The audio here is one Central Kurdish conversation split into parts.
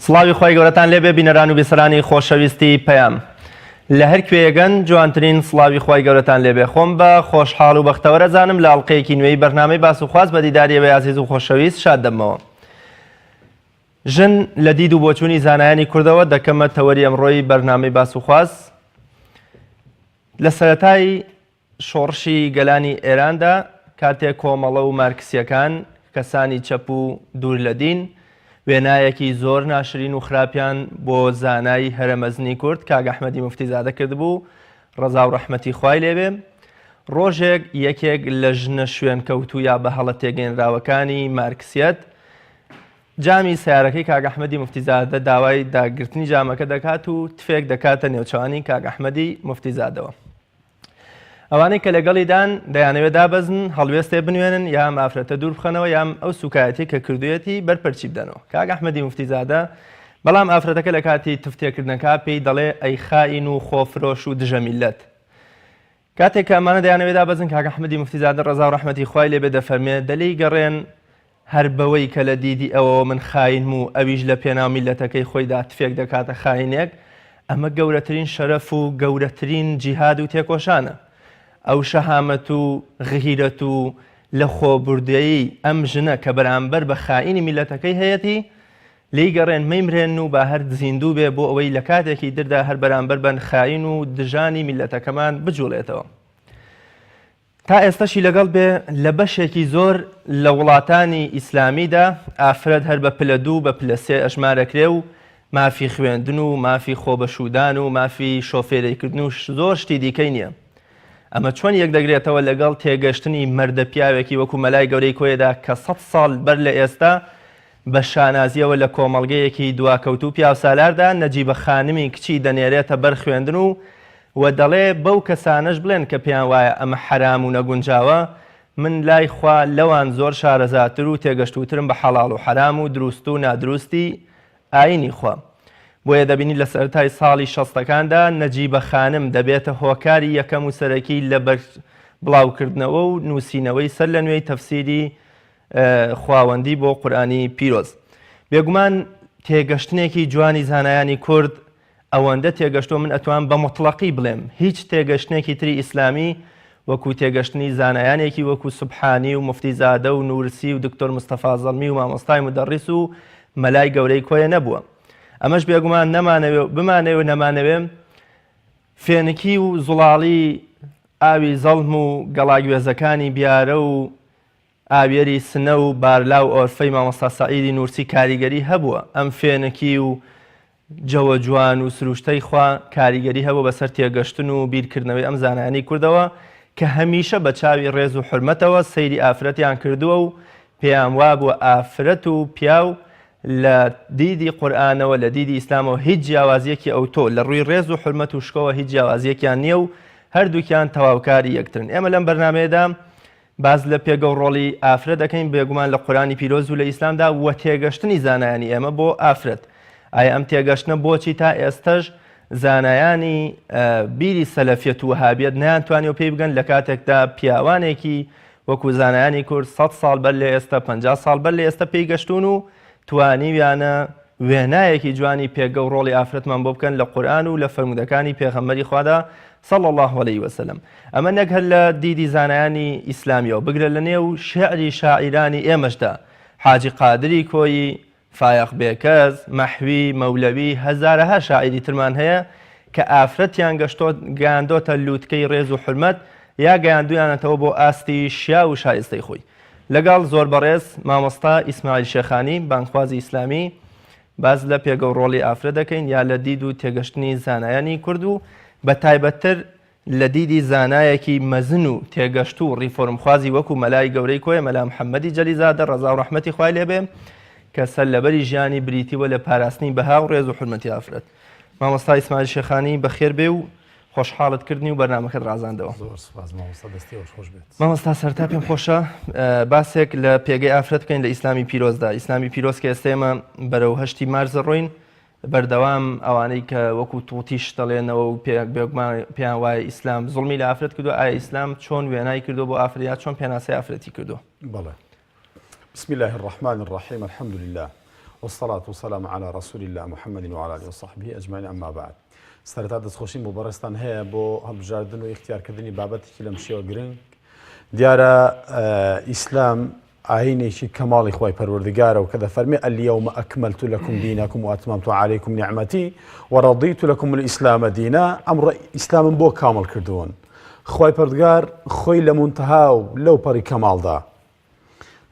سڵاوی خوای گەورەتان لێبێ بینەران و بیسەرانی خۆشەویستی پەیام لە هەر کوێیەگەن جوانترین سڵاوی خوای گەورەتان لێبێ خۆم بە خۆشحاڵ و بەختەوەرە زانم لە ئەڵلقەیەکی نوێی بەرنامەی باس و خواست بە دیداری ئێوەی ئازیز و خۆشەویست شاد دەبمەوە ژن لە دید و بۆچوونی زانایانی کوردەوە دەکەمە تەوەری ئەمڕۆی بەرنامەی باس و خواست لە سەرەتای شۆڕشی گەلانی ئێراندا کاتێک کۆمەڵە و مارکسییەکان، کەسانی چەپ و دوور لە دین، وێنایەکی زۆر ناشرین و خراپیان بۆ زانای هەرە مەزنی کورد کاک ئەحمەدی موفتیزادە کردبوو، ڕەزا و ڕەحمەتی خوای لێ بێ، ڕۆژێک یەکێک لە ژنە شوێنکەوتوو یا بە هەڵە تێگەیەنراوەکانی مارکسیەت، جامی سەیارەکەی کاک ئەحمەدی موفتیزادە داوای داگرتنی جامەکە دەکات و تفێک دەکاتە نێوچەوانی کاک ئەحمەدی موفتیزادەوە. ئەوانەی کە لەگەڵیدان دەیانەوێت دابەزن، هەڵوێستێ بنوێنن یا ئەم ئافرەتە دوور بخەنەوە یا ئەو سوکایەتی کە کردوویەتی بەرپەرچی بدەنەوە. کاک ئەحمەدی موفتیزادە بەڵام ئافرەتەکە لە کاتی تف تێکردنەکە پێی دەڵێ ئەی خائین و خۆفرۆش و دژە میللەت. کاتێک کە ئەمانە دەیانەوێ دابەزن کاک ئەحمەدی موفتیزادە ڕەزا و ڕەحمەتی خوای لێ بێ دەفەرمێ دە لێی گەڕێن هەر بەوەی کە لە دیدی ئەوەوە من خاینم و ئەویش لە پێناو میللەتەکەی خۆیدا تفێک دەکاتە خاینێک، ئەمە گەورەترین شەرەف و گەورەترین جیهاد و تێکۆشانە. ئەو شەهامەت و غیرەت و لەخۆبوردەیی ئەم ژنە کە بەرامبەر بە خائینی میللەتەکەی هەیەتی، لێی گەڕێن مەیمرێنن و با هەر زیندوو بێ بۆ ئەوەی لە کاتێکی دردا هەر بەرامبەر بە خاین و دژانی میللەتەکەمان بجوڵێتەوە. تا ئێستەشی لەگەڵ بێ لە بەشێکی زۆر لە وڵاتانی ئیسلامیدا ئافرەت هەر بە پلە دوو بە پلە سێ ئەژمارەکرێ و مافی خوێندن و مافی خۆبەشوودان و مافی شۆفێریکردن و زۆر شتی دیکەی نییە. ئەمە چۆن یەکدەگرێتەوە لەگەڵ تێگەشتنی مەردە پیاوێکی وەکو مەلای گەورەی کۆیەدا کە سەد ساڵ بەر لە ئێستا بە شانازییەوە لە کۆمەڵگەیەکی دواکەوتوو پیاوسالاردا نەجیبە خانمی کچی دەنێرێتە بەر خوێندن و و دەڵێ بەو کەسانەش بڵێن کە پێیان وایە ئەمە حەرام و نەگونجاوە من لای خوا لەوان زۆر شارەزاتر و تێگەشتووترم بە حەڵاڵ و حەرام و دروست و نادروستی ئایینی خوا. بۆیە دەبینی لە سەرەتای ساڵی شەستەکاندا نەجیبە خانم دەبێتە هۆکاری یەکەم و سەرەکی لە بڵاوکردنەوە و نووسینەوەی سەر لە نوێی تەفسیری خواوەندی بۆ قورئانی پیرۆز. بێگومان تێگەشتنێکی جوانی زانایانی کورد ئەوەندە تێگەشتووە من ئەتوان بە موتڵەقی بڵێم هیچ تێگەشتنێکی تری ئیسلامی وەکو تێگەشتنی زانایانێکی وەکو سوبحانی و موفتی زادە و نورسی و دکتۆر مستەفا زەڵمی و مامۆستای مودەڕیس و مەلای گەورەی کۆیە نەبووە. ئەمەش بێگومان نەمانەوێ و بمانەوێ و نەمانەوێ فێنکی و زوڵاڵی ئاوی زەڵم و گەڵاگوێزەکانی بیارە و ئاویەری سنە و بارلا و ئۆرفەی مامۆستا سەعیدی نورسی کاریگەری هەبووە، ئەم فێنکی و جەوە جوان و سروشتەی خوا کاریگەری هەبووە بەسەر تێگەشتن و بیرکردنەوەی ئەم زانایانەی کوردەوە کە هەمیشە بە چاوی ڕێز و حورمەتەوە سەیری ئافرەتیان کردووە و پێیان وابووە ئافرەت و پیاو لە دیدی قورئانەوە لە دیدی ئیسلامەوە هیچ جیاوازیەکی ئەوتۆ لە ڕووی ڕێز و حورمەت و شکۆوە هیچ جیاوازیەکیان نییە و هەردووکیان تەواوکاری یەکترن ئێمە لەم بەرنامەیەدا باس لە پێگە و ڕۆڵی ئافرەت دەکەین بێگومان لە قورئانی پیرۆز و لە ئیسلامدا وە تێگەشتنی زانایانی ئێمە بۆ ئافرەت ئایا ئەم تێگەشتنە بۆچی تا ئێستەش زانایانی بیری سەلەفیەت و وەهابیەت نەیانتوانیوە پێی بگەن لە کاتێکدا پیاوانێکی وەکو زانایانی کورد 100 ساڵ بەر لە ئێستا 50 ساڵ بەر لە ئێستا پێی گەشتوون و توانیویانە وێنایەکی جوانی پێگە و ڕۆڵی ئافرەتمان بۆ بکەن لە قورئان و لە فەرموودەکانی پێغەمبەری خوادا صلی اللە علیە وسلم. ئەمە نەک هەر لە دیدی زانایانی ئیسلامیەوە بگرە لە نێو شیعری شاعیرانی ئێمەشدا حاجی قادری کۆیی، فایەق بێکەس، مەحوی، مەولەوی، هەزارەها شاعیری ترمان هەیە کە ئافرەتیان گەیاندۆتە لوتکەی ڕێز و حورمەت یا گەیاندویانەتەوە بۆ ئاستی شیاو و شایستەی خۆی. لەگەڵ زۆر بەڕێز مامۆستا ئیسماعیل شێخانی بانگخوازی ئیسلامی باس لە پێگە و ڕۆڵی ئافرەت دەکەین یا لە دید و تێگەشتنی زانایانی کورد و بە تایبەتتر لە دیدی زانایەکی مەزن و تێگەشتوو و ڕیفۆرمخوازی وەکو مەلای گەورەی کۆیە مەلا محەممەدی جەلیزادە ڕەزا و ڕەحمەتی خوای لێ بێ کە سەرلەبەری ژیانی بریتی بووە لە پاراستنی بەها و ڕێز و حورمەتی ئافرەت. مامۆستا ئیسماعیل شێخانی بەخێر بێ و خۆشحاڵت کردنی و بەرنامەکەت ڕازاندەوە. زۆر سوپاس مامۆستا دەستی ئێوەش خۆش بێت. مامۆستا سەرەتا پێم خۆشە باسێک لە پێگەی ئافرەت بکەین لە ئیسلامی پیرۆزدا ئیسلامی پیرۆز کە ئێستا ئێمە بەرەو هەشتی مارس دەڕۆین بەردەوام ئەوانەی کە وەکو توتیش دەڵێنەوە و بێگومان پێیان وایە ئیسلام زوڵمی لە ئافرەت کردو ئایا ئیسلام چۆن وێنای کردو بۆ ئافرەت یا چۆن پێناسەی ئافرەتی کردو؟ بەڵێ بسم الله الرحمن الرحیم الحمد لله. والصلاة والسلام علی رسول اللە محمد وعلی آله وصحبه اجمعین اما بعد سەرەتا دەستخۆشیم بۆ بەڕێزتان هەیە بۆ هەڵبژاردن و ئیختیارکردنی بابەتێکی لەم شێوە گرنگ دیارە ئیسلام ئاینێکی کەماڵی خوای پەروەردگارە و کە دەفەرمێ الیوم اکملت لکم دینکم و اتممت علیکم نعمتی و رضیت لکم الاسلام دینا ئەمڕۆ ئیسلامم بۆ کامڵ کردوون خوای پەروەردگار خۆی لە مونتەها و لەو پەڕی کەماڵدا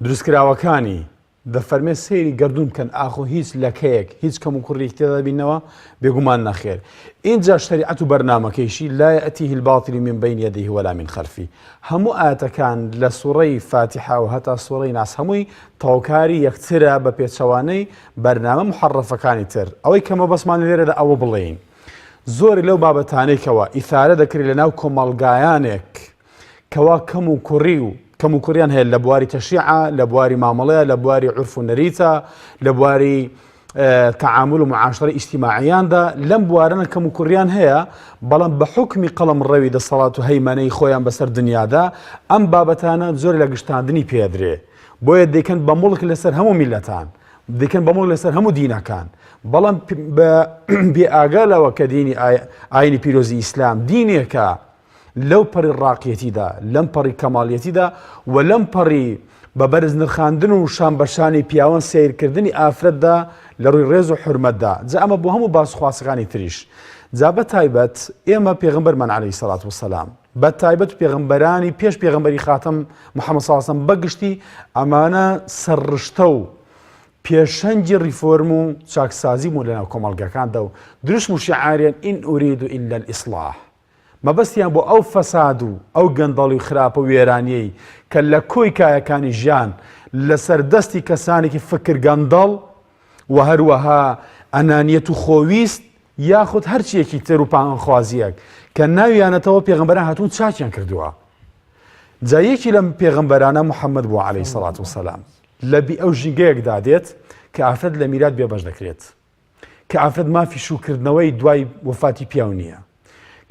دروستکراوەکانی دەفەرمێ سەیری گەردوون بکەن ئاخۆ هیچ لەکەیەک هیچ کەموکوڕیەکی تێدا دەبینەوە؟ بێگومان نەخێر. ئینجا شەریعەت و بەرنامەکەیشی لا یەئتیه الباطل من بین یدیه ولا من خلفه هەموو ئایەتەکان لە سوڕەی فاتیحەوە هەتا سوڕەی ناس هەمووی تەواوکاری یەکترە بە پێچەوانەی بەرنامە محەڕەفەکانی تر. ئەوەی کە مەبەستمان لێرەدا ئەوە بڵێین زۆرێک لەو بابەتانەی کەوا ئیثارە دەکرێت لەناو کۆمەڵگایانێک کەوا کەم و کوڕی و کەم و کوڕیان هەیە لە بواری تەشریعە، لە بواری مامەڵەیە، لە بواری عورف و نەریتە، لە بواری تەعامول و معاشرەی ئیجتیماعیاندا لەم بوارانە کەم و کوڕیان هەیە، بەڵام بە حوکمی قەڵەم ڕەوی دەسەڵات و هەیمەنەی خۆیان بەسەر دنیادا ئەم بابەتانە زۆر لە گشتاندنی پێدرێ بۆیە دەیکەن بە موڵک لەسەر هەموو میللەتان دەیکەن بە موڵک لەسەر هەموو دینەکان بەڵام بێ ئاگا لەوە کە دینی ئاینی پیرۆزی ئیسلام دینێکە لەو پەڕی ڕاقیەتیدا، لەم پەڕی کەماڵیەتیدا و لەم پەڕی بە بەرز نرخاندن و شان بە شانی پیاوان سەیرکردنی ئافرەتدا لە ڕووی ڕێز و حورمەتدا، جا ئەمە بۆ هەموو باس و خواسەکانی تریش. جا بە تایبەت ئێمە پێغەمبەرمان علیە سەڵات وسەلام، بە تایبەت و پێغەمبەرانی پێش پێغەمبەری خاتەم محمد صلی اللە علیە وسلم بە گشتی ئەمانە سەرڕشتە و پێشەنگی ڕیفۆرم و چاکسازی بوون لەناو کۆمەڵگاکاندا و دروشم و شیعاریان ان ارید الا الاصلاح مەبەستیان بۆ ئەو فەساد و ئەو گەندەڵی و خراپە و وێرانیەی کە لە کۆی کایەکانی ژیان لەسەر دەستی کەسانێکی فکر گەندەڵ و هەروەها ئەنانیەت و خۆویست یاخود هەرچیەکی تر و پاوانخوازیەک کە ناویانەتەوە پێغەمبەران هاتوون چاکیان کردووە. جا یەکی لەم پێغەمبەرانە محەممەد بووە عەلەیهی سەڵات وسەلام لە بی ئەو ژینگەیەکدا دێت کە ئافرەت لە میرات بێبەش دەکرێت. کە ئافرەت مافی شووکردنەوەی دوای وەفاتی پیاو نییە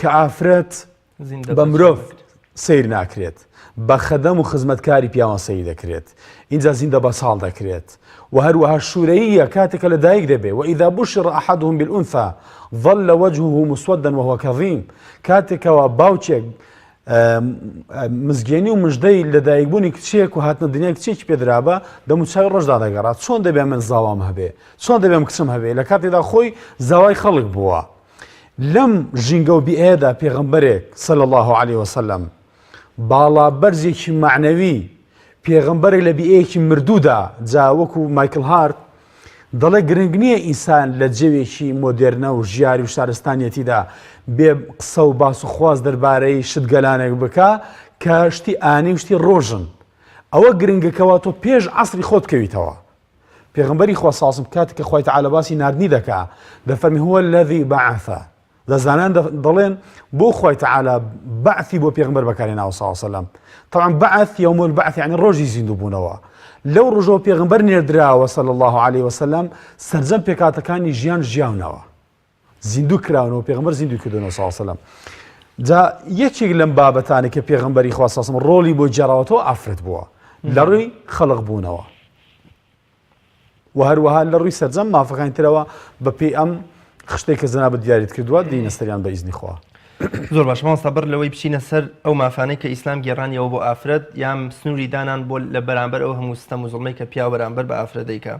کە ئافرەت بە مرۆڤ سیر ناکرێت بە خەدەم و خزمەتکاری پیاوان سەیر دەکرێت اینجا زیندە بە ساڵ دەکرێت و هەروەها شوورەیە کاتێکە لە دایک دەبێ و إذا بشر أحدهم بالأنثى ظل وجهه مسودا وهو كظيم کاتێکەوە باوکێک مزگێنی و مژدەی لەدایکبوونی کچێک و هاتنە دنیای کچێکی پێدرابا دەموچاوی ڕەش دادەگەڕا چۆن دەبێ من زاوام هەبێ چۆن دەبێ من کچم هەبێ لە کاتێدا خۆی زاوای خەڵک بووە لەم ژینگە و بیئەیەدا پێغەمبەرێک صلی الله علیه وسلم باڵا بەرزێکی مەعنەوی پێغەمبەرێک لە بیئەیەکی مردوودا جا وەکو مایکل هارت دەڵێ گرنگ نییە ئینسان لە جەوێکی مۆدێرنە و ژیاری و شارستانیەتیدا بێ قسە و باس و خواست دەربارەی شتگەلانێک بکا کە شتی ئانی و شتی ڕۆژن. ئەوە گرنگە کەوا تۆ پێش عەسری خۆت بکەویتەوە. پێغەمبەری خوا صلی اللە علیە وسلم کاتێک کە خوای تەعالا باسی ناردنی دەکا دەفەرمی هو الذی بعث لە زانایان دەڵێن بۆ خوای تەعالا بەعثی بۆ پێغەمبەر بەکارهێناوە صلی اللە علیه وسلم طبعا بەعث یوم البعث یعنی ڕۆژی زیندوو بوونەوە لەو ڕۆژەوە پێغەمبەر نێردراوە صلی الله علیه وسلم سەرجەم پێکهاتەکانی ژیان ژیاونەوە زیندوو کراونەوە پێغەمبەر زیندوو کردونەوە صلی الله علیه وسلم جا یەکێک لەم بابەتانە کە پێغەمبەری خوا صلی الله علیه وسلم ڕۆڵی بۆ گێڕاوەتەوە ئافرەت بووە لە ڕووی خەڵق بوونەوە و هەروەها لە ڕووی سەرجەم مافەکانی ترەوە بە پێی ئەم خشتەی کە جەنابت دیاریت کردووە دێینە سەریان بە ئیزنی خوا. زۆر باش مامۆستا بەر لەوەی بچینە سەر ئەو مافانەی کە ئیسلام گێڕانیەوە بۆ ئافرەت یان سنووری دانان بۆ لە بەرامبەر ئەو هەموو ستەم و زوڵمەی کە پیاو بەرامبەر بە ئافرەت دەیکا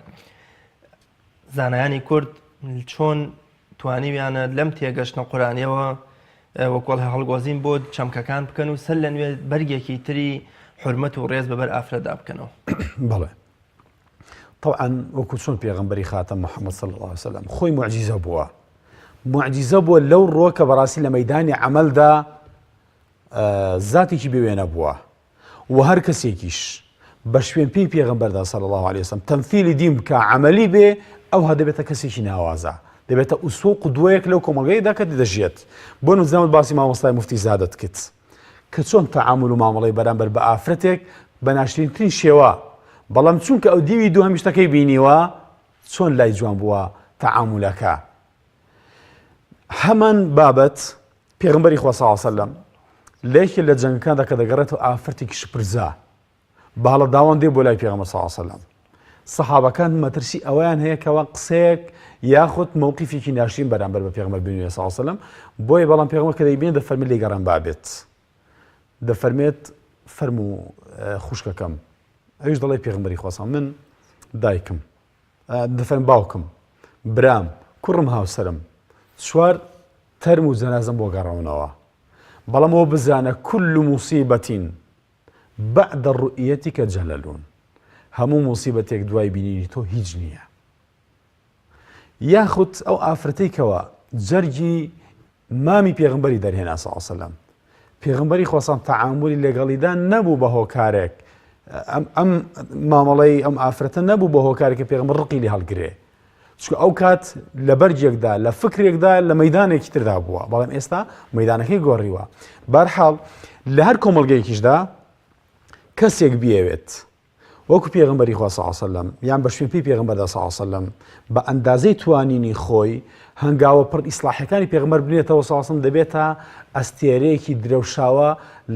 زانایانی کورد چۆن توانیویانە لەم تێگەشتنە قورئانیەوە وەکۆڵ هەڵگۆزین بۆ چەمکەکان بکەن و سەر لە نوێ بەرگێکی تری حرمەت و ڕێز بەبەر ئافرەتدا بکەنەوە بەڵێ طبعا وەکو چۆن پێغەمبەری خاتەم محەممەد صلی الله علیه وسلم خۆی معجزە بووە معجزە بووە لەو ڕۆ کە بەڕاستی لە مەدانی عملدا زاتێکی بێوێنە بووە و هەر کەسێکیش بە شوێن پێی پێغەمبەردا صلی الله علیه وسلم تەمثیلی دین بکە عملی بێ ئەوها دەبێتە کەسێکی ناوازە دەبێتە ئوسوە و قدوەیەک لەو کۆمەڵگەیەدا کە دەژیێت بۆ نمونە باسی مامۆستای موفتی زادەت کرد کە چۆن تەعامول و مامەڵەی بەرامبەر بە ئافرەتێک بە ناشرینترین شێوە، بەڵام چونکە ئەو دیوی دووهەمی شتەکەی بینیوە چۆن لای جوان بووە تەعامولەکە. هەمان بابەت پێغەمبەری خوا صلی اللە علیه وسلم لە یەکێ لە جەنگەکاندا کە دەگەڕێتەوە ئافرەتێکی شپرزا بە هەڵەداوان دێ بۆ لای پێغەمبەر صلی اللە علیه وسلم. سەحابەکان مەترسی ئەوەیان هەیە کەوا قسەیەک یاخود مەوقیفێکی ناشرین بەرامبەر بە پێغەمبەر بنوێ صلی الله علیه وسلم بۆیە بەڵام پێغەمبەر کە دەیبینێت دەفەرمێت لێگەڕێن با بێت دەفەرمێت فەرموو خوشکەکەم ئەویش دەڵێ پێغەمبەری خوا صلی من دایکم دەفەرم باوکم برام کوڕم هاوسەرم چوار تەرم و جەنازەم بۆ گەڕاونەوە بەڵام ئەوە بزانە كل مصیبة بعد رؤیتک جلل هەموو موسیبەتێک دوای بینینی تۆ هیچ نییە. یاخود ئەو ئافرەتەی کەوا جەرگی مامی پێغمبەری دەرهێنا صلی الله علیه وسلم پێغمبەری خۆسان تەعاملی لەگەڵیدا نەبوو بە هۆکارێک ئەم ئەم مامەڵەی ئەم ئافرەتە نەبوو بە هۆکارێک کە پێغمبەر ڕقی لێ هەڵگرێ چونکە ئەو کات لە بەرگێکدا لە فکرێکدا لە مەدانێکی تردا بووە بەڵام ئێستا مەدانەکەی گۆڕیوە بارحاڵ لە هەر کۆمەڵگەیەکیشدا کەسێک بیەوێت وەکو پێغمبەری خوا صلی الله یان بە شوێن پێی پێغمبەردا صلی الله بە ئەندازەی توانینی خۆی هەنگاوە پڕ ئیسلاحەکانی پێغمبەر بنێتەوە صلی الله دەبێتە ئەستێرەیەکی درەوشاوە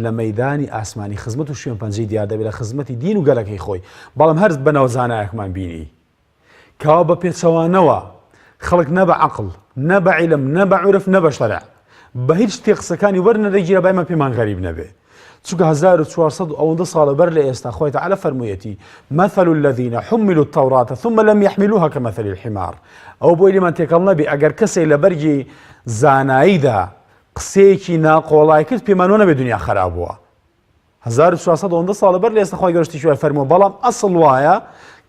لە مەدانی ئاسمانی خزمەت و شوێن پەنجەی دیار دەبێت لە خزمەتی دین و گەلەکەی خۆی بەڵام هەر بەناو زانایەکمان بینی کەوا بە پێچەوانەوە خەڵک نە بە عەقڵ نە بە عیلم نە بە عورف نە بە شەرع بە هیچ شتێ قسەکانی وەرنەدەگیرا با ئێمە پێمان غەریب نەبێ چونکە 1400 و ئەوەندە ساڵە بەر لە ئێستا خۆی تعالی فەرموویەتی مثل الذين حملوا التوراة ثم لم يحملوها كمثل الحمار ئەو بۆی لێمان تێکەڵ نەبێ ئەگەر کەسێک لە بەرگی زاناییدا قسەیەکی ناقۆڵای کرد پێمانەوە نەبێ دنیا خراپ بووە 1400 ئەوەندە ساڵە بەر لە ئێستا خوای گەورە شتێکی وای فەرمووە بەڵام ئەسڵ وایە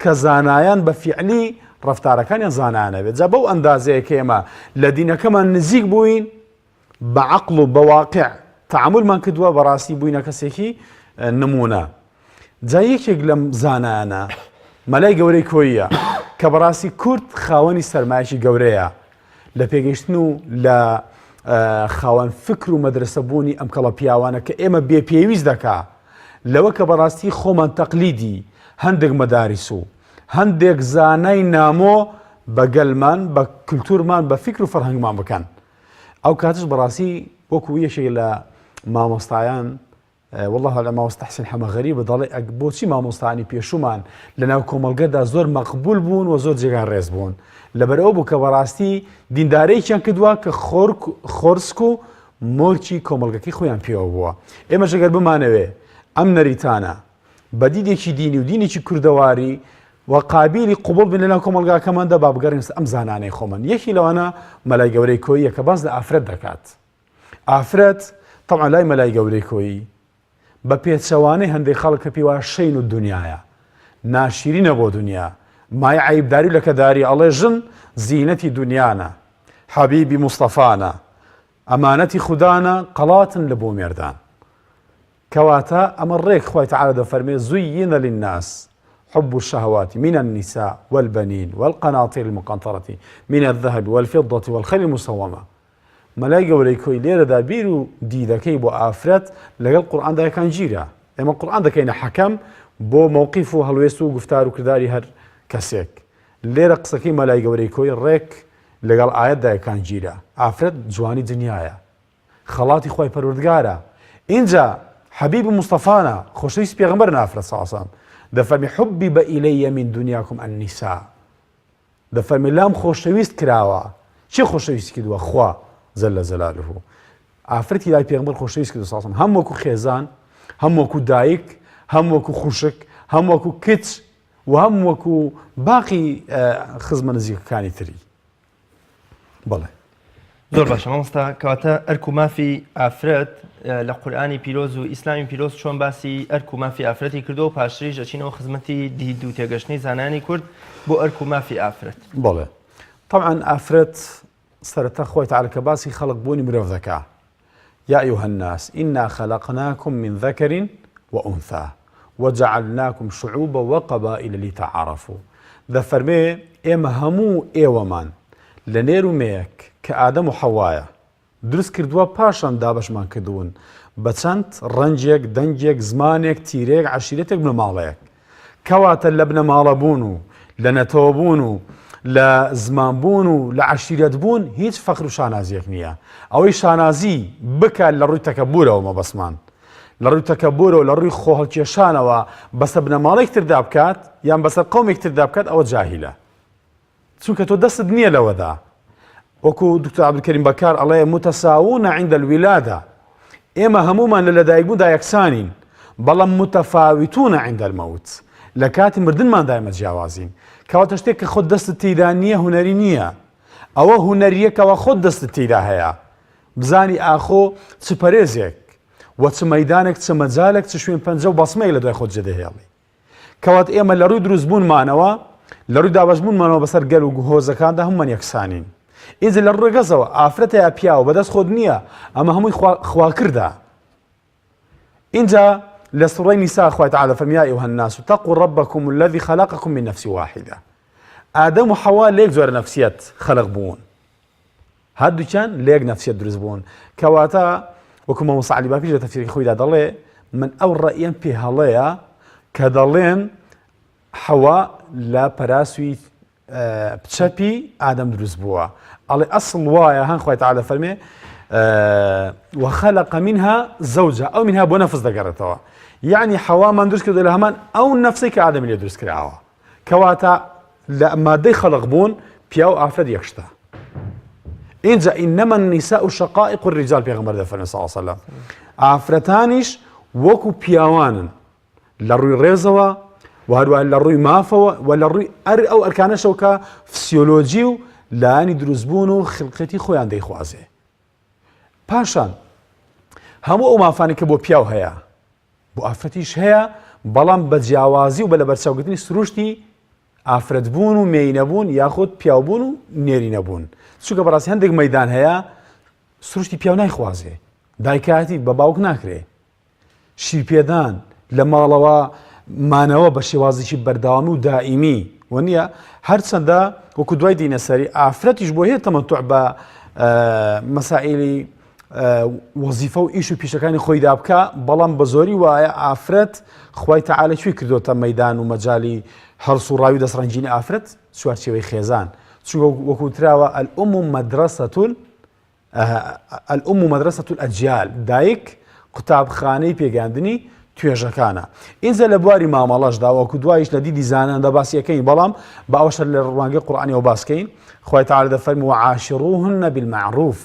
کە زانایان بە فیعلی ڕەفتارەکانیان زانایانە بێت جا بەو ئەندازەیە کە ئێمە لە دینەکەمان نزیک بووین بە عەقڵ و بە واقع تەعامولمان کردووە بەڕاستی بووینە کەسێکی نمونە جا یەکێک لەم زانایانە مەلای گەورەی کۆییە کە بەڕاستی کورد خاوەنی سەرمایەکی گەورەیە لە پێگەیشتن و لە خاوەن فکر و مەدرسە بوونی ئەم کەڵە پیاوانە کە ئێمە بێ پێویست دەکا لەوە کە بەڕاستی خۆمان تەقلیدی هەندێک مەداریس و هەندێک زانای نامۆ بە گەلمان بە کللتورمان بە فکر و فەرهەنگمان بکەن ئەو کاتش بەڕاستی وەکو یەکێک لە مامۆستایان واللە اعلم مامۆستا تەحسین حەمە غەریب دەڵێ ئەگ بۆچی مامۆستایانی پێشوومان لەناو کۆمەڵگەدا زۆر مەقبول بوون و زۆر جێگای ڕێز بوون لەبەرئەوە بوو کە بەڕاستی دیندارێکیان کردووە کە خۆرک خۆرسک و مۆرکی کۆمەڵگەکەی خۆیان پێوە بووە ئێمەش ئەگەر بمانەوێ ئەم نەریتانە بە دیدێکی دینی و دینێکی کوردەواری و قابیلی قوبڵ بن لەناو کۆمەڵگاکەماندا با بگەڕێن ئەم زانانەی خۆمان یەکی لەوانە مەلای گەورەی کۆییە کە باس لە ئافرەت دەکات ئافرەت تەبعەن لای مەلای گەورەی کۆیی بە پێچەوانەی هەندێک خەڵک کە پێی وایە شەین و دنیایە ناشیرینە بۆ دنیا مای عەیبداری و لەکەداری ئەڵێ ژن زینەتی دنیانە حەبیبی مستەفانە ئەمانەتی خودانە قەڵاتن لە بۆ مێردان کەواتە ئەمە ڕێک خوای تعالی دەفەرمێ زین للناس حب الشهوات من النساء والبنين والقناطير المقنطرة من الذهب والفضة والخيل المسومة مەلای گەورەی کۆی لێرەدا بیر و دیدەکەی بۆ ئافرەت لەگەڵ قورئاندا یەکانگیرە. ئێمە قورئان دەکەینە حەکەم بۆ مەوقیف و هەڵوێست و گوفتار و کرداری هەر کەسێک. لێرە قسەکەی مەلای گەورەی کۆی ڕێک لەگەڵ ئایەتدا یەکانگیرە. ئافرەت جوانی دنیایە. خەڵاتی خوای پەروەردگارە. ئینجا حەبیب مستەفانە، خۆشەویستی پێغەمبەرن ئافرەت صلی اللە علیە وسلم دەفەرمی حبب الی من دنیاکم النساء. دەفەرمێ لام خۆشەویست کراوە کێ خۆشەویستی کردووە خوا جل جلاله ئافرەتی لای پێغەمبەر خۆشەویست کردو ساسم هەم وەکو خێزان هەم وەکو دایک هەم وەکو خوشک هەم وەکو کچ و هەم وەکو باقی خزمە نزیکەکانی تری بەڵێ. زۆر باشە مامۆستا کەواتە ئەرک و مافی ئافرەت لە قورئانی پیرۆز و ئیسلامی پیرۆز چۆن باسی ئەرک و مافی ئافرەتی کردو و پاشتریش ئەچینەوە خزمەتی دید و تێگەشتنی زانایانی کورد بۆ ئەرک و مافی ئافرەت. بەڵێ طبعا ئافرەت سەرەتا خوای تعالی کە باسی خەڵق بوونی مرۆڤ دەکا یا ایها الناس انا خلقناکم من ذکر وانثی وجعلناکم شعوبا وقبائل لتعارفوا دەفەرمێ ئێمە هەموو ئێوەمان لە نێر و مێیەک کە ئادەم و حەوایە دروست کردووە پاشان دابەشمان کردوون بە چەند ڕەنگێک دەنگێک زمانێک تیرەیەک عەشیرەتێک بنەماڵەیەک کەواتە لە بنەماڵە بوون و لە نەتەوە بوون و لە زمان بوون و لە عەشیرەت بوون هیچ فەخر و شانازیەک نییە. ئەوەی شانازی بکات لە ڕووی تەکەبورەوە مەبەستمان. لە ڕووی تەکەبورەوە لە ڕووی خۆهەڵکێشانەوە بەسەر بنەماڵەیەک تردا بکات یان بەسەر قەومێک تردا بکات ئەوە جاهیلە چونکە تۆ دەستت نییە لەوەدا وەکو دکتۆر عەبدولکەریم بەکار ئەڵێ متساوون عند الولادە ئێمە هەمومان لە لەدایکبووندا یەکسانین بەڵام متفاوتون عند الموت لە کاتی مردنماندا ئێمە جیاوازین کەواتە شتێک کە خۆت دەستت تێیدا نییە هونەری نییە ئەوە هونەریە کەوا خۆت دەستت تێیدا هەیە بزانی ئاخۆ چ پەرێزێک و چ مەیدانێک چ مەجالێک چ شوێن پەنجە و بەسمەیەک لە دوای خۆت جێدەهێڵی کەوات ئێمە لە ڕووی دروستبوونمانەوە لە ڕووی دابەشبوونمانەوە بەسەر گەل و هۆزەکاندا هەموومان یەکسانین ئینجا لە ڕێگەزەوە ئافرەتە یا پیاوە بەدەست خۆت نییە ئەمە هەمووی خواکردە ئینجا لە سوڕەی نیسا خوای تعالی فەرمی یا ایها الناس اتقوا ربکم الذی خلقکم من نفس واحدە ئادەم و حەوا لە یەک جۆرە نەفسیەت خەلق بوون هەردووکیان لە یەک نەفسیەت دروست بوون کەواتە وەکو مامۆستا عەلی باپیر لە تەفسیرەکەی خۆیدا دەڵێ من ئەو ڕەئیەم پێ هەڵەیە کە دەڵێن حەوا لە پەراسوی چەپی ئادەم دروست بووە ئەڵێ ئەسڵ وایە هەن خوای تعالی فەرمێ وخلق منها زوجها ئەو منها بۆ نەفس دەگەڕێتەوە یعنی حەوامان دروست کردو لە هەمان ئەو نەفسێک کە ئادەمی لێ دروست کراوە کەواتە لە مادەی خەڵق بوون پیاو ئافرەت یەکشتە اینجا إنما النساء شقائق الرجال پێغەمبەر دەفەرمێ صلی الله علیه وسلم ئافرەتانیش وەکو پیاوانن لە ڕووی ڕێزەوە و هەروەها لە ڕووی مافەوە و لە ڕووی ئەر ئەو ئەرکانەشەوە کە فسیۆلۆجی و لایەنی دروستبوون و خلقەتی خۆیان دەیخوازێ پاشان هەموو ئەو مافانی کە بۆ پیاو هەیە بۆ ئافرەتیش هەیە بەڵام بە جیاوازی و بە لەبەرچاوگرتنی سروشتی ئافرەتبوون و مێینەبوون یاخود پیاوبوون و نێرینەبوون چونکە بەڕاستی هەندێک مەدان هەیە سروشتی پیاو نایخوازێ دایکایەتی بە باوک ناکرێ شیرپێدان، لە ماڵەوە مانەوە بە شێوازێکی بەردەوامی و دائیمی و نییە هەرچەندە وەکو دوای دینە سەری ئافرەتیش بۆ هەیە تەمەتع بە مەسائلی وەزیفە و ئیش و پیشەکانی خۆیدا بکە بەڵام بە زۆری وایە ئافرەت خوای تەعالی کوێ کردوتە مەدان و مەجای هەڵسوڕاوی دەستڕەنگینی ئافرەت چوارچێوەی خێزان چونکە وەکوتراوە الأم مدرسة الام مدرسە الاجیال، دایک قوتابخانەی پێگەیاندنی توێژەکانە. ئینجا لە بواری مامەڵەشدا وەکو دوایش لە دیدی زاناندا باسی ئەکەین بەڵام با ئەوەش هەر لە ڕوانگەی قورئانیەوە باس کەین خوای تعالی دەفەرمی وعاشروهن بالمعروف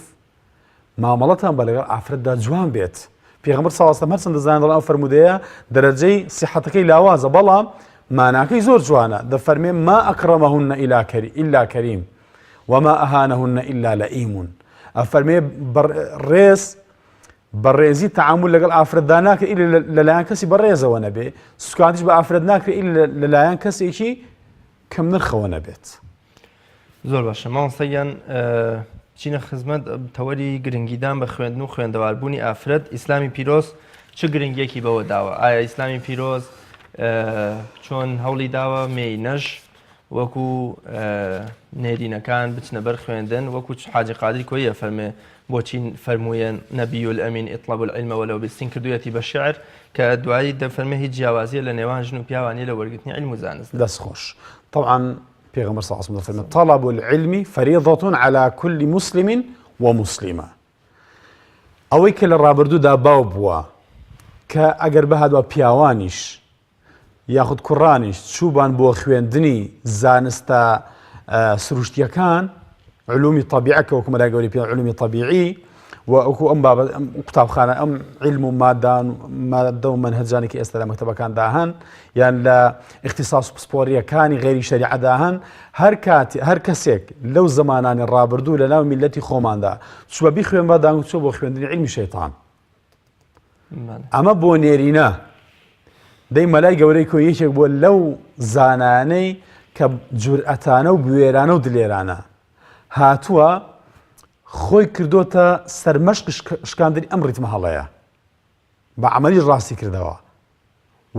مامەڵەتان بە لەگەڵ ئافرەتدا جوان بێت پێغەمبەر صلی الله علیه و سلم هەرچەندە زانایان دەڵێن ئەو فەرموودەیە دەرەجەی سیحەتەکەی لاوازە بەڵام ماناکەی زۆر جوانە دەفەرمێ ما اکرمهن الا کریم وما اهانهن الا لئیم ئەفەرمێ ڕێز بەڕێزی تعامل لەگەڵ ئافرەتدا ناکرێت ئیلا لەلایەن کەسی بەڕێزەوە نەبێ سوکانتیش بە ئافرەت ناکرێت ئیلا لەلایەن کەسێکی کەم نرخەوە نەبێت. زۆر باشە مامۆستا گیان بچینە خزمەت تەوەری گرنگیدان بە خوێندن و خوێندەواربوونی ئافرەت ئیسلامی پیرۆز چ گرنگیەکی بەوە داوە ئایا ئیسلامی پیرۆز چۆن هەوڵی داوە مێینەش وەکو نێرینەکان بچنە بەر خوێندن وەکو حاجی قادری کۆیی ئەفەرمێ بۆچی فەرموویە نبی الامین اطلبوا العلم ولو بالصين کردوویەتی بە شیعر کە دوایی دەفەرمێ هیچ جیاوازیە لە نێوان ژن و پیاوان نیە لە وەرگرتنی عیلم و زانستدا. دەست خۆش. طبعا پێغەمبەر صلی الله علیه و سلم دەفەرمێ طلب العلم فریضة علی كل مسلم ومسلمە. ئەوەی کە لە ڕابردوودا باو بووە کە ئەگەر بهاتبا پیاوانیش یاخود کوڕانیش چووبان بۆ خوێندنی زانستە سروشتیەکان علومی طبیعە کە وەکو مەلای گەورەی پێ علومی طبیعی و وەکو ئەم بابەت ئەم قوتابخانە ئەم علم و مادان مادە و مەنهەجانی کە ئێستا لە مەکتەبەکاندا هەن یان لە اختصاص و پسپۆریەکانی غەیری شەریعەدا هەن هەر کات هەر کەسێک لەو زەمانانی ڕابردوو لە ناو میلەتی خۆماندا چووە بیخوێن بە دانگ چووە بۆ خوێندنی علمی شەیتان ئەمە بۆ نێرینە دەی مەلای گەورەی کۆی یەکێک بووە لەو زانایانەی کە جورئەتانە و بوێرانە و دلێرانە هاتووە خۆی کردوتە سەرمەشق شکاندنی ئەم ڕیتمە هەڵەیە بە عملی ڕاستی کردەوە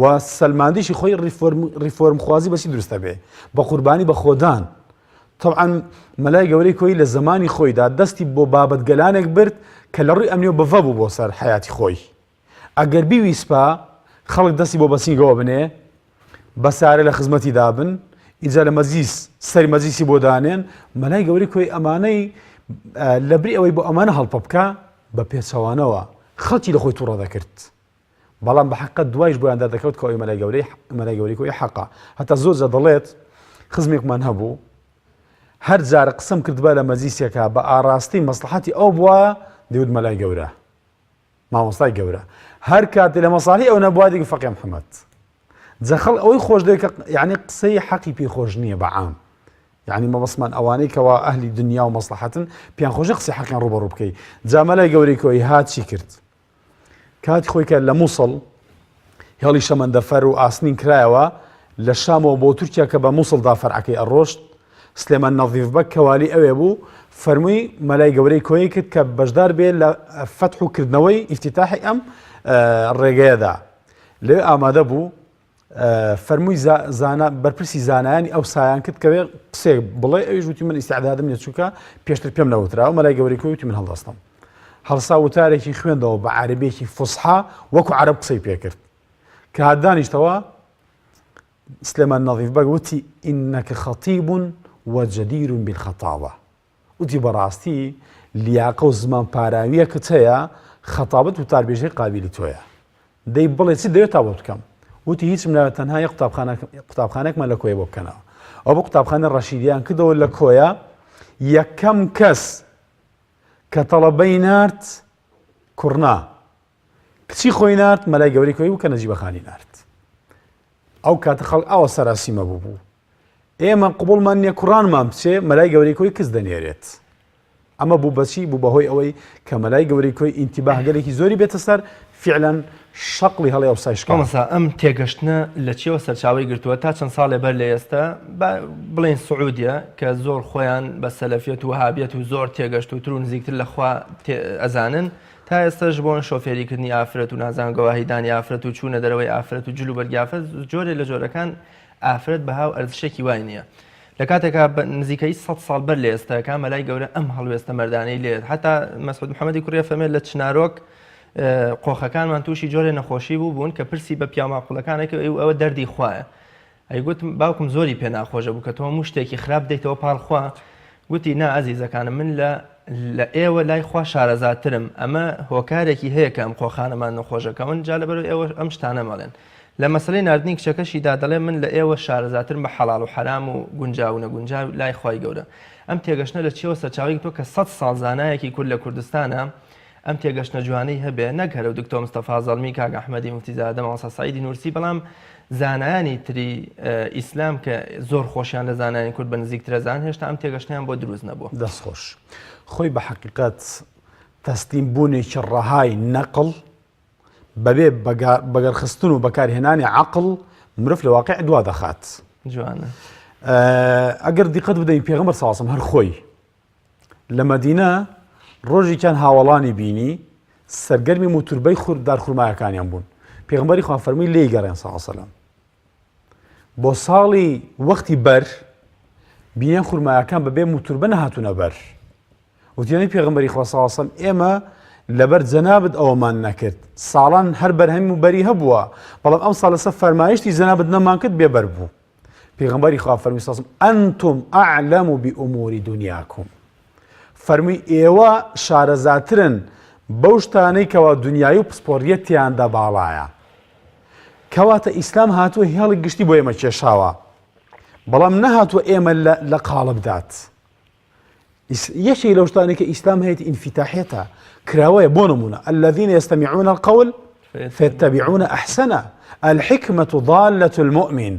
و سەلماندیشی خۆی ڕیفۆرمخوازی بەچی دروستە بێ بە قوربانی بە خۆدان تەبعەن مەلای گەورەی کۆیی لە زەمانی خۆیدا دەستی بۆ بابەتگەلانێک برد کە لە ڕووی ئەمنیەوە بڤە بوو بۆ سەر حەیاتی خۆی. ئەگەر بیویستبا خەڵک دەستی بۆ بەسینگەوە بنێ، بە سارێ لە خزمەتی دابن، ئینجا لە مەجلیس سەری مەجلیسی بۆ دانێن، مەلای گەورەی کۆیی ئەمانەی لەبری ئەوەی بۆ ئەمانە هەڵپە بکا، بە پێچەوانەوە خەڵکی لە خۆی تووڕە دەکرد. بەڵام بە حەقە دوایش بۆیان دەردەکەوت کە ئەوی مەلای گەورەی مەلای گەورەی کۆی حەقە. هەتا زۆر جار دەڵێت خزمێکمان هەبوو هەر جارە قسەم کردبا لە مەجلیسێکا بە ئاڕاستەی مەسڵەحەتی ئەو بوایە دەیوت مەلای گەورە مامۆستای گەورە هەر کاتێ لە مەساڵی ئەو نەبووە دەیگوت فەقێ محەممەد جەخەڵ ئەوەی خۆش دەوێت کە یعنی قسەی حەقی پێ خۆش نییە بە عام یعنی مەبەستمان ئەوانەی کەوا ئەهلی دنیا و مەسڵەحەتن پێیان خۆشە قسەی حەقیان ڕووبەڕوو بکەی جا مەلای گەورەی کۆی هات چی کرد کاتی خۆی کە لە مووسڵ هێڵی شەمەندەفەر و ئاسنین کرایەوە لە شامەوە بۆ تورکیا کە بە مووسڵدا فەرعەکەی ئەڕۆشت سلێمان نەزیف بەگ کە والی ئەوێ بوو فەرمووی مەلای گەورەی کۆیی کرد کە بەشدار بێ لە فەتح و کردنەوەی ئیفتیتاحی ئەم ڕێگەیەدا لەوێ ئامادە بوو فەرمووی زانا بەرپرسی زانایانی ئەو سایان کرد کەوێ قسێک بڵێ ئەویش وتی من ئیسعدادم نیە چونکە پێشتر پێم نەوتراوە مەلای گەورەی کۆی وتی من هەڵدەستم هەڵسا وتارێکی خوێندەوە بە عەرەبیەکی فوسحا وەکو عەرەب قسەی پێکرد کە هات دانیشتەوە سلێمان نەظیف بەگ وتی ئینەکە خەتیب وجدیر بالخطابە وتی بەڕاستی لیاقە و زمان پاراویەکت هەیە خەتابەت وتاربێژی قابیلی تۆیە دەی بڵێ چی دەوێت تا بۆ بکەم وتی هیچم ناوێت تەنها یەک قوتابخانەکمان لە کۆیە بۆ بکەنەوە ئەو بۆ قوتابخانە ڕەشیدیان کردەوە لە کۆیە یەکەم کەس کە تەڵەبەی نارد کوڕنا کچی خۆی نارد مەلای گەورەی کۆی بوو کە نەجیبە خانی نارد ئەو کاتە خەڵک ئاوە سەراسیمە بوو بوو ئێمە قبوڵمان نییە کوڕانمان بچێ مەلای گەورەی کۆی کچ دەنێرێت ئەمە بوو بەچی بوو بەهۆی ئەوەی کە مەلای گەورەی کۆی ئینتیباهگەلێکی زۆری بێتە سەر فعلا شەقڵی هەڵی ئەوسای شکا. مامۆستا ئەم تێگەشتنە لە چیەوە سەرچاوەی گرتووە تا چەند ساڵێ بەر لە ئێستا با بڵێین سعودیە کە زۆر خۆیان بە سەلەفیەت و وەهابیەت و زۆر تێگەشتووتر و نزیکتر لە خوا ئەزانن تا ئێستاش بۆن شۆفێری کردنی ئافرەت و نازانم گەواهی دانی ئافرەت و چوونە دەرەوەی ئافرەت و جل و بەرگی ئافرەت جۆرێ لە جۆرەکان ئافرەت بەها و ئەرزشێکی وای نییە لە کاتێکا بە نزیکەی سە ساڵ بەر لە ئێستاکە مەلای گەورە ئەم هەڵوێستە مەردانەی لێت حتا مەسعود محەممەدی کوڕی فەرمێت لە چنارۆک قۆخەکانمان تووشی جۆرێ نەخۆشی بوو بوون کە پرسی بە پیاوماقوڵەکانێک ئەوە دەردی خوایە ئەیگوت باوکم زۆری پێ ناخۆشە بوو کە تۆ هەموو شتێکی خراپ دەیتەوە پاڵ خوا گوتی نا ئازیزەکانم من لە لە ئێوە لای خوا شارەزاترم ئەمە هۆکارێکی هەیە کە ئەم قۆخانەمان نەخۆشەکەون جا لەبەر ئێوە ئەم شتانە مەڵێن لە مەسلەی ناردنی کچەکەشیدا دەڵێ من لە ئێوە شارەزاترم بە حەڵاڵ و حەرام و گونجاو و نەگونجاو لای خوای گەورە ئەم تێگەشتنە لە چیەوە سەرچاوەی گرتووە کە سەد ساڵ زانایەکی کورد لە کوردستانە ئەم تێگەشتنە جوانەی هەبێ نەک هەر ئەو دکتۆر مستەفا زەڵمی، کاک ئەحمەدی موفتیزادە، مامۆستا سەعیدی نوورسی، بەڵام زانایانی تری ئیسلام کە زۆر خۆشیان لە زانایانی کورد بە نزیکترە زان هێشتا ئەم تێگەشتنیان بۆ دروست نەبووە. دەست خۆش. خۆی بە حەقیقەت تەسلیم بوونێکی ڕەهای نەقڵ بەبێ بەگەڕخستن و بەکارهێنانی عەقڵ مرۆڤ لە واقع دوا دەخات. جوانە. ئەگەر دیقەت بدەین پێغەمبەر صلی الله علیه و هەر خۆی لە مەدینە ڕۆژێکیان هاوەڵانی بینی سەرگەرمی موتوربەی خور دارخورمایەکانیان بوون پێغمبەری خوا فەرمووی لێی گەڕێن صلی الله علیه بۆ ساڵی وەختی بەر بینیان خورمایەکان بەبێ موتوربە نەهاتوونە بەر وتیانی پێغمبەری خوا صلی الله علیه ئێمە لەبەر جەنابت ئەوەمان نەکرد ساڵان هەر بەرهەم و بەری هەبووە بەڵام ئەم ساڵ لەسەر فەرمایشتی جەنابت نەمان کرد بێبەر بوو پێغەمبەری خوا فەرمی سەسم ئەنتم ئەعلەم بئوموری دنیاکم فەرمی ئێوە شارەزاترن بەو شتانەی کەوا دنیایی و پسپۆڕیەت تیاندا باڵایە کەواتە ئیسلام هاتووە هێڵی گشتی بۆ ئێمە کێشاوە بەڵام نەهاتووە ئێمە لە قاڵبدات یەکێک لەو شتانەی کە ئیسلام هەیەتی ئینفیتاحیەتە کراوەیە بۆ نمونە الذين يستمعون القول فيتبعون أحسنه الحكمة ضالة المؤمن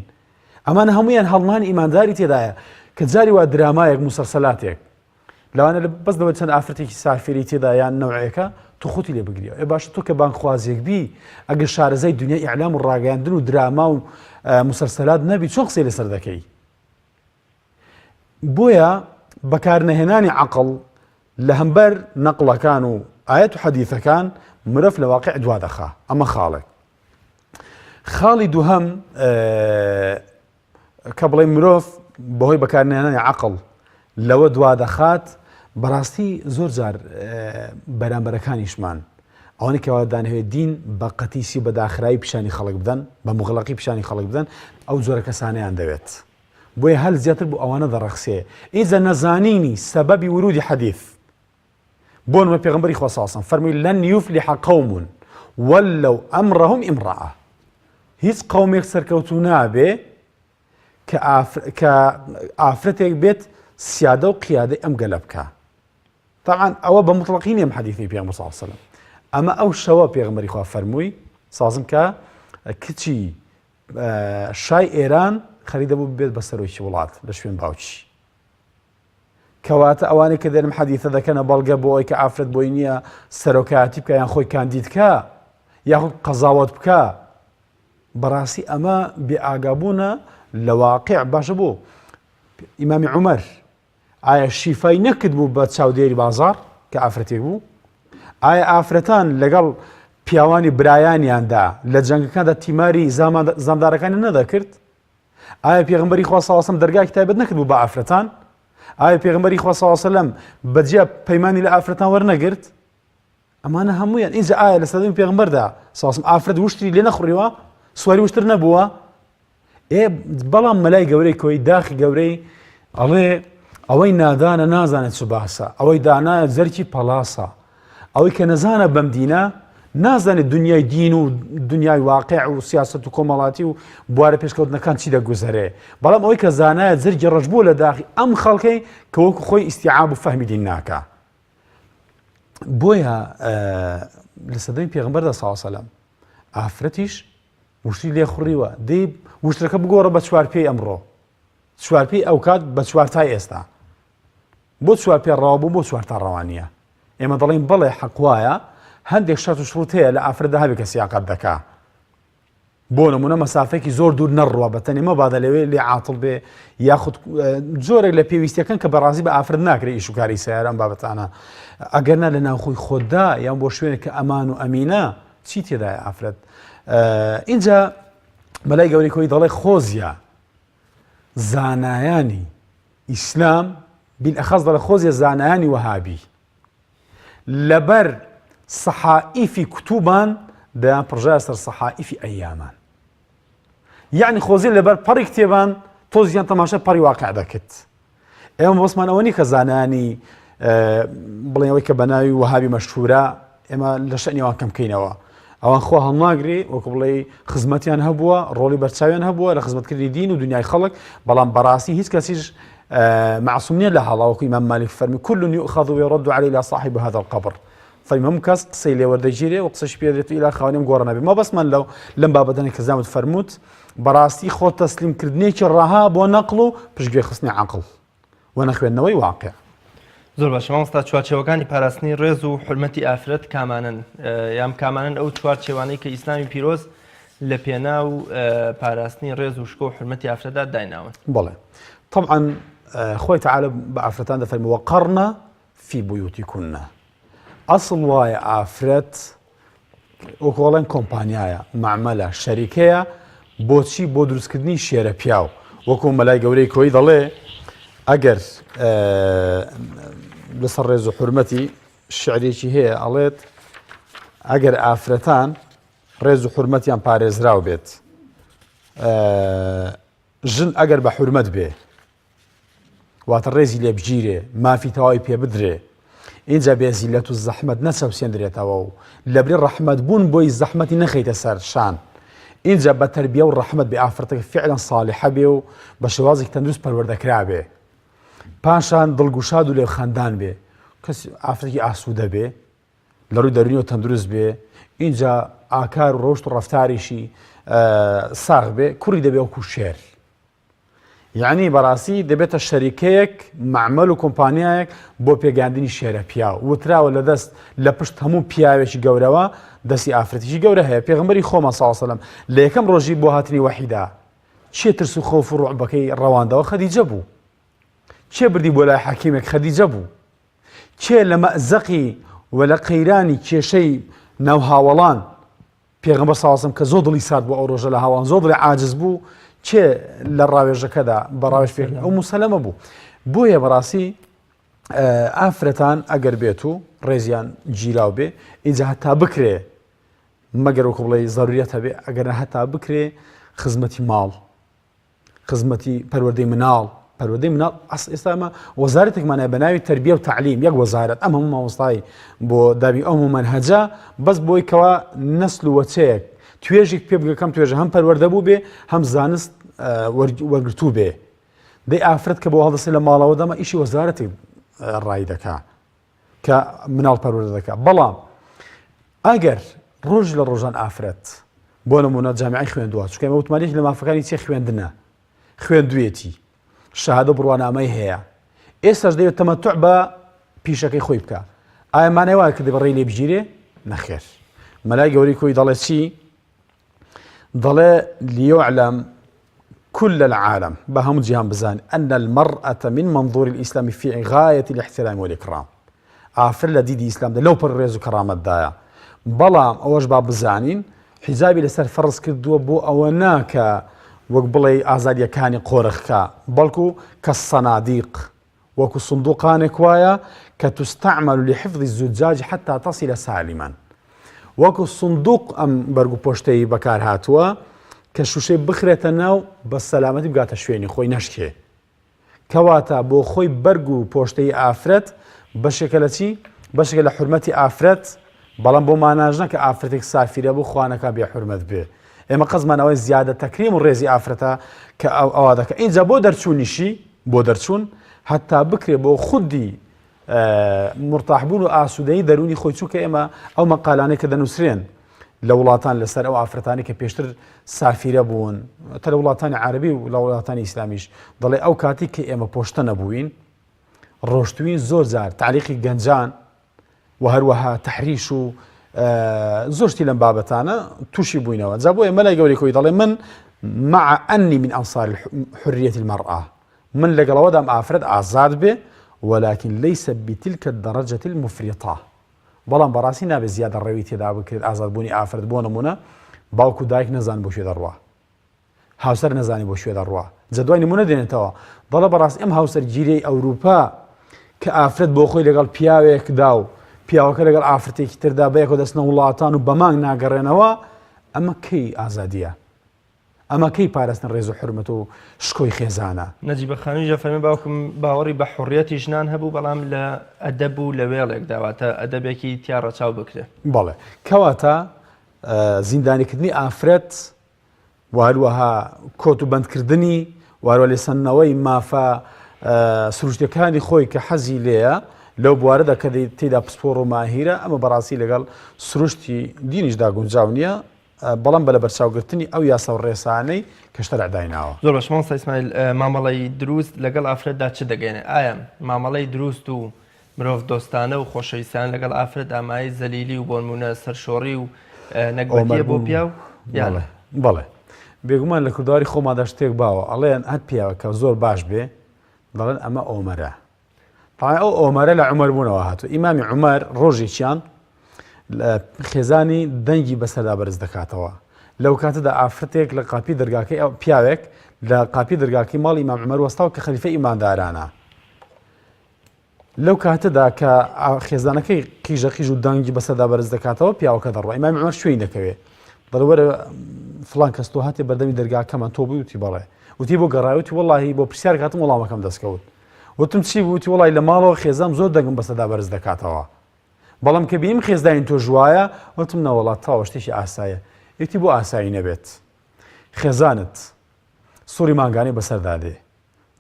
ئەمانە هەمویان هەڵمان ئیمانداری تێدایە کە جاری وا درامایەک مسەلسەلاتێک لەوانە لە بەس لەوە چەند ئافرەتێکی سافری تێدا یان نەوعێکە تو خۆتی لێ بگریەوە ئێ باشە تۆ کە بانگخوازێک بی ئەگەر شارەزای دنیای ئیعلام و ڕاگەیاندن و دراما و مسەلسەلات نەبی چۆن قسەی لەسەر دەکەی بۆیە بەکارنەهێنانی عەقڵ لە هەمبەر نەقڵەکان و ئایەت و حەدیثەکان مرۆڤ لە واقع دوا دەخا ئەمە خاڵێک خاڵی دووهەم کە بڵێ مرۆڤ بەهۆی بەکارنێنانی عەقڵ لەوە دوا دەخات بەڕاستی زۆر جار بەرامبەرەکانیشمان ئەوانەی کەوا دانهەوێت دین بە قەتیسی و بە داخراوی پیشانی خەڵک بدەن بە مغلقی پیشانی خەڵک بدەن ئەو جۆرە کەسانیان دەوێت بۆیە هەل زیاتر بۆ ئەوانە دەڕەخسێ ئینجا نەزانینی سەبەبی ورودی حەدیث بۆ نمە پێغەمبەری خوا صلی الله علیه و سلم فەرمووی لن یفلح قوم. ولوا أمرهم امرأة. هیچ قەومێک سەرکەوتوو نابێ کە کە ئافرەتێک بێت سیادە و قیادەی ئەم گەلە بکا. تەبعەن ئەوە بە موتڵەقی نیە ئەم حەدیثەی پێغەمبەر صلی اللە علیه وسلم. ئەمە ئەو شەوە پێغەمبەری خوا فەرمووی سازم کە کچی شای ئێران خەریک دەبوو ببێت بە سەرۆکی وڵات لە شوێن باوکی. کەواتە ئەوانەی کە دێنم حەدیثە دەکەنە بەڵگە بۆ ئەوەی کە ئافرەت بۆی نییە سەرۆکایەتی بکە یان خۆی کاندید کە یاخود قەزاوەت بکە بەڕاستی ئەمە بێ ئاگابوونە لە واقع باشە بۆ ئیمامی عومەر ئایا شیفای نەکرد بوو بە چاودێری بازار کە ئافرەتێک بوو ئایا ئافرەتان لەگەڵ پیاوانی برایانیاندا لە جەنگەکاندا تیماری زامدارەکانی نەدەکرد ئایا پێغمبەری خوا صلی الله دەرگاکی تایبەت نەکرد بوو بە ئافرەتان ئایا پێغمبەری خوا صلی الله علیه بەجیا پەیمانی لە ئافرەتان وەرنەگرت ئەمانە هەمویان ئینجا ئایا لە سەردەمی پێغمبەردا صلی الله ئافرەت وشتری لێ نەخوڕیوە سواری وشتر نەبووە ئێ بەڵام مەلای گەورەی کۆی داخی گەورەی ئەڵێ ئەوەی نادانە نازانێت چ باسە ئەوەی دانایە جەرکی پەڵاسە ئەوەی کە نەزانە بەم دینە نازانێت دنیای دین و دنیای واقع و سیاست و کۆمەڵاتی و بوارە پێشکەوتنەکان چی دەگوزەرێ بەڵام ئەوەی کە زانایە جەرگی ڕەش بووە لە داخی ئەم خەڵکەی کە وەکو خۆی ئیستیعاب و فەهمی دین ناکا بۆیە لە سەدەی پێغمبەردا ساوسەلام ئافرەتیش وشتری لێ خوڕیوە دەی وشترەکە بگۆڕە بە چوارپێی ئەمڕۆ چوارپێی ئەوکات بە چوارتای ئێستا بۆ چوارپێ ڕەوا بوو بۆ چوارتا ڕەوا نییە ئێمە دەڵێین بەڵێ حەق وایە هەندێک شەرت و شروط هەیە لە ئافرەتدا هەبێ کە سیاقەت دەکا بۆ نمونە مەسافێکی زۆر دوور نەڕوە بە تەنێ مەبادە لەوێ لێ عاتڵ بێ یاخود جۆرێک لە پێویستیەکان کە بەڕازی بە ئافرەت ناکرێ ئیش و کاری سیارە ئەم بابەتانە ئەگەر نا لە ناوخۆی خۆتدا یان بۆ شوێنێک کە ئەمان و ئەمینە چی تێدایە ئافرەت ئینجا مەلای گەورەی کۆی دەڵێ خۆزیە زانایانی ئیسلام بالأخص دەڵێ خۆزیە زانایانی وەهابی لەبەر سەحائیفی کوتوبان دەیان پڕژایە سەر سەحائیفی ئەیامان یعنی خۆزی لەبەر پەڕی کتێبان تۆزیان تەماشای پەڕی واقع دەکرد ئێمە بۆسمان ئەوە نیە کە زانایانی بڵێن ئەوەی کە بە ناوی وەهابی مەشهورە ئێمە لە شەنی ئەوان کەم بکەینەوە ئەوان خوا هەڵناگری وەکو بڵێ خزمەتیان هەبووە ڕۆڵی بەرچاویان هەبووە لە خزمەتکردنی دین و دنیای خەڵک بەڵام بەڕاستی هیچ کەسیش معصوم نییە لە هەڵا وەکو ئیمام مالک فەرمی كل يؤخذ ويرد عليه إلى صاحب هذا القبر فەرمی هەموو کەس قسەی لێوەردەگیرێ و قسەش پێدرێت و ئیلا خاوەنی گۆڕە نەبێ مەبەستمان لەو لەم بابەتەنە کە زامت فەرمووت بەڕاستی خۆ تەسلیم کردنێکی ڕەها بۆ نەقڵ و پشتگوێ خستنی عەقڵ و نەخوێندنەوەی واقع. زۆر باشە مامۆستا چوارچێوەکانی پاراستنی ڕێز و حورمەتی ئافرەت کامانەن یان کامانەن ئەو چوارچێوانەی کە ئیسلامی پیرۆز لە پێناو پاراستنی ڕێز و شکۆ و حورمەتی ئافرەتدا دایناون؟ بەڵێ طبعا خۆی تعالی بە ئافرەتان دەفەرمی وقرن فی بیوتکن ئەسڵ وایە ئافرەت وەکو ئەڵێن کۆمپانیایە مەعمەلە شەریکەیە بۆچی بۆ دروستکردنی شێرە پیاو وەکو مەلای گەورەی کۆی دەڵێ ئەگەر لەسەر ڕێز و حورمەتی شعرێکی هەیە ئەڵێت ئەگەر ئافرەتان ڕێز و حورمەتیان پارێزراو بێت ژن ئەگەر بە حورمەت بێ واتە ڕێزی لێ بگیرێ، مافی تەواوی پێ بدرێ، ئینجا بێ زیللەت و زەحمەت نەچەوسێندرێتەوە و لەبری ڕەحمەت بوون بۆی زەحمەتی نەخەیتە سەر شان، ئینجا بە تەربیە و ڕەحمەت بێ ئافرەتەکە فیعلەن ساڵیحە بێ و بە شێوازێکی تەندروست پەروەردە کرابێ، پاشان دڵگوشاد و لێوخەندان بێ، کەس ئافرەتێکی ئاسوودە بێ، لە ڕووی دەروونیەوە تەندروست بێ، ئینجا ئاکار و ڕەوشت و ڕەفتاریشی ساغ بێ، کوڕی دەبێ وەکوو شێر. یەعنی بەڕاستی دەبێتە شەریکەیەک، مەعمەل و کۆمپانیایەک بۆ پێگەیاندنی شێرە پیاو. وتراوە لە دەست لە پشت هەموو پیاوێکی گەورەوە دەستی ئافرەتێکی گەورە هەیە. پێغەمبەری خۆمان صلی اللە علیە وسلم لە یەکەم ڕۆژی بۆ هاتنی وەحیدا کێ ترس و خۆف و ڕوعبەکەی ڕەواندەوە؟ خەدیجە بوو. کێ بردی بۆ لای حەکیمێک؟ خەدیجە بوو. کێ لە مەئزەقی و لە قەیرانی کێشەی ناو هاوەڵان پێغەمبەر صلی اللە علیە وسلم کە زۆر دڵی سارد بوو ئەو ڕۆژە لە هاوان زۆر دڵی عاجز بوو کێ لە ڕاوێژەکەدا بە ڕاوێژ پێ ئەو موسەلەمە بوو بۆیە بەڕاستی ئافرەتان ئەگەر بێت و ڕێزیان گیراو بێ ئینجا هەتا بکرێ مەگەر وەکو بڵێ زەروریەت هەبێ ئەگەر هەتا بکرێ خزمەتی ماڵ خزمەتی پەروەردەی مناڵ. پەروەردەی مناڵ ئەس ئێستا ئەمە وەزارەتێکمان هەیە بە ناوی تەربیە و تەعلیم یەک وەزارەت ئەم هەموو مامۆستای بۆ دابی ئەو هەموو مەنهەجە بەس بۆی کەوا نەسل و وەچەیەک توێژێک پێ بگە کەم توێژە هەم پەروەردە بوو بێ هەم زانست وەرگرتوو بێ دەی ئافرەت کە بۆ هەڵدەسێ لە ماڵەوە دەمە ئیشی وەزارەتێک ڕای دەکا کە مناڵ پەروەردە دەکا بەڵام ئەگەر ڕۆژ لە ڕۆژان ئافرەت بۆ نمونە جامیعی خوێندووە چونکە ئێمە وتمان یەک لە مافەکانی چێ خوێندنە خوێندوێتی شەهادە و بڕوانامەی هەیە ئێستاش دەیەوێت تەمەتع بە پیشەکەی خۆی بکە ئایا مانای وایە کە دەبێ ڕێی لێ بگیرێ نەخێر مەلای گەورەی کۆی دەڵێ چی دەڵێ ليعلم كل العالم بە هەموو جیهان بزان أن المرأة من منظور الإسلام في غاية الاحترام والإكرام ئافرەت لە دیدی ئیسلامدا لەو پەڕی ڕێز و کەڕامەتدایە، بەڵام ئەوەش با بزانین حیجابی لەسەر فەڕز کردووە بۆ ئەوە نا کە وەک بڵێی ئازادییەکانی قۆرخ کا، بەڵکو كالصناديق وەکو سندوقانێک وایە کە تستعمل لحفظ الزجاج حتى تصل سالما وەکو سندوق ئەم بەرگ و پۆشتەی بەکار هاتووە کە شوشەی بخرێتە ناو بە سەلامەتی بگاتە شوێنی خۆی نەشکێ. کەواتە بۆ خۆی بەرگ و پۆشتەی ئافرەت بەشێکە لە چی؟ بەشێکە لە حورمەتی ئافرەت، بەڵام بۆ ماناش نا کە ئافرەتێک سافیرە بوو خوا نەکا بێ حورمەت بێ. ئێمە قەزمان ئەوەی زیادە تەکریم و ڕێزی ئافرەتە کە ئەو ئەوا دەکا. ئینجا بۆ دەرچوونیشی، بۆ دەرچوون هەتا بکرێ بۆ خودی مورتاحبوون و ئاسوودەیی دەروونی خۆی چونکە ئێمە ئەو مەقالانەی کە دەنووسرێن لە وڵاتان لەسەر ئەو ئافرەتانی کە پێشتر سافیرە بوون تە لە وڵاتانی عربی و لە وڵاتانی ئیسلامیش دەڵێ ئەو کاتی کە ئێمە پۆشتە نەبووین ڕۆشتوین زۆر جار تعلیقی گەنجان و هەروەها تحریش و زۆر شتی لەم بابەتانە تووشی بووینەوە جا بۆیە مەلای گەورەی کۆی دەڵێ من مع أني من أنصار حرية المرأة من لەگەڵەوەدام ئافرەت ئازاد بێ ولكن ليس بتلك الدرجة المفرطة بەڵام بەڕاستی نابێت زیادە ڕەوی تێدا بکرێت ئازادبوونی ئافرەت بۆ نمونە باوک و دایک نەزان بۆ کوێ دەڕوا هاوسەر نەزانی بۆ کوێ دەڕوا جا دوای نمونە دێنێتەوە دەڵێ بەڕاستی ئەم هاوسەرگیریەی ئەوروپا کە ئافرەت بۆ خۆی لەگەڵ پیاوێکدا و پیاوەکە لەگەڵ ئافرەتێکی تردا بەیەکەوە دەچنە وڵاتان و بەمانگ ناگەڕێنەوە ئەمە کەی ئازادیە ئەمە کەی پاراستن ڕێز و حورمەت و شکۆی خێزانە؟ نەجیبە خانمیش دەفەرمێ باوکم باوەڕی بە حوڕیەتی ژنان هەبوو بەڵام لە ئەدەب و لە وێڵێکدا واتە ئەدەبێکی تیا ڕەچاو بکرێ. بەڵێ کەواتە زیندانیکردنی ئافرەت و هەروەها کۆت و بەندکردنی و هەروە لێسەندنەوەی مافە سروشتەکانی خۆی کە حەزی لێیە لەو بوارەدا کە تێدا پسپۆڕ و ماهیرە ئەمە بەڕاستی لەگەڵ سروشتی دینیشدا گونجاو نییە بەڵام بە لەبەرچاوگرتنی ئەو یاسا و ڕێسانەی کە شەرع دایناوە. زۆر باش مامۆستا ئیسماعیل مامەڵەی دروست لەگەڵ ئافرەتدا چ دەگەیەنێ؟ ئایا مامەڵەی دروست و مرۆڤ دۆستانە و خۆشەویستانە لەگەڵ ئافرەتدا مایەی زەلیلی و بۆنمونە سەرشۆڕی و نەگبەتیە بۆ پیاو یان نا؟ بەڵێ بێگومان لە کوردەواری خۆماندا شتێک باوە ئەڵێن هەر پیاوێک کە زۆر باش بێ دەڵێن ئەمە ئۆمەرە تەبعەن ئەو ئۆمەرە لە عومەر بوونەوە هاتوو ئیمامی عومەر ڕۆژێکیان خێزانی دەنگی بەسەردا بەرز دەکاتەوە لەو کاتەدا ئافرەتێک لە قاپی دەرگاکەی پیاوێک لە قاپی دەرگاکەی ماڵی ئیمام عومەر وەستاوە کە خەلیفە ئیماندارانە لەو کاتەدا کە خێزانەکەی قیژە قیژ و دەنگی بەسەردا بەرز دەکاتەوە پیاوەکە دەڕوا ئیمامی عومەر شوێنی دەکەوێ دەڵێ وەرە فڵان کەس تۆ هاتێ بەردەمی دەرگاکەمان تۆ بووی وتی بەڵێ وتی بۆ گەڕای وتی وەڵاهی بۆ پرسیار هاتم وەڵامەکەم دەستکەوت وتم چی بوو؟ وتی وەڵای لە ماڵەوە خێزام زۆر دەنگم بەسەردا بەرز دەکاتەوە. بەڵام کە بینیم خێزانی تۆش وایە، وتم نەوەڵا تەواو شتێکی ئاسایە. وتی بۆ ئاسایی نەبێت؟ خێزانت سوڕی مانگانەی بەسەردا دێ،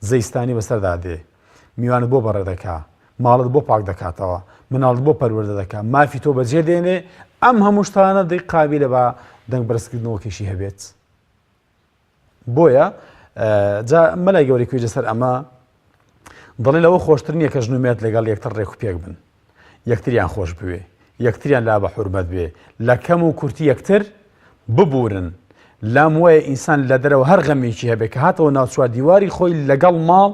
زەیستانی بەسەردا دێ، میوانت بۆ بەڕێ دەکا، ماڵت بۆ پاک دەکاتەوە، مناڵت بۆ پەروەردە دەکا، مافی تۆ بەجێ دێنێ، ئەم هەموو شتانە دەی قابیلە بە دەنگ بەرزکردنەوەکەیشی هەبێت؟ بۆیە جا مەلای گەورەی کوی لەسەر ئەمە دەڵێ لەوە خۆشتر نییە کە ژن و مێرد لەگەڵ یەکتر ڕێک و پێک بن یەکتریان خۆش بوێ یەکتریان لا بە حورمەت بێ لە کەم و کورتی یەکتر ببورن لام وایە ئینسان لە دەرەوە هەر غەمێکی هەبێ کە هاتەوە ناو دیواری خۆی لەگەڵ ماڵ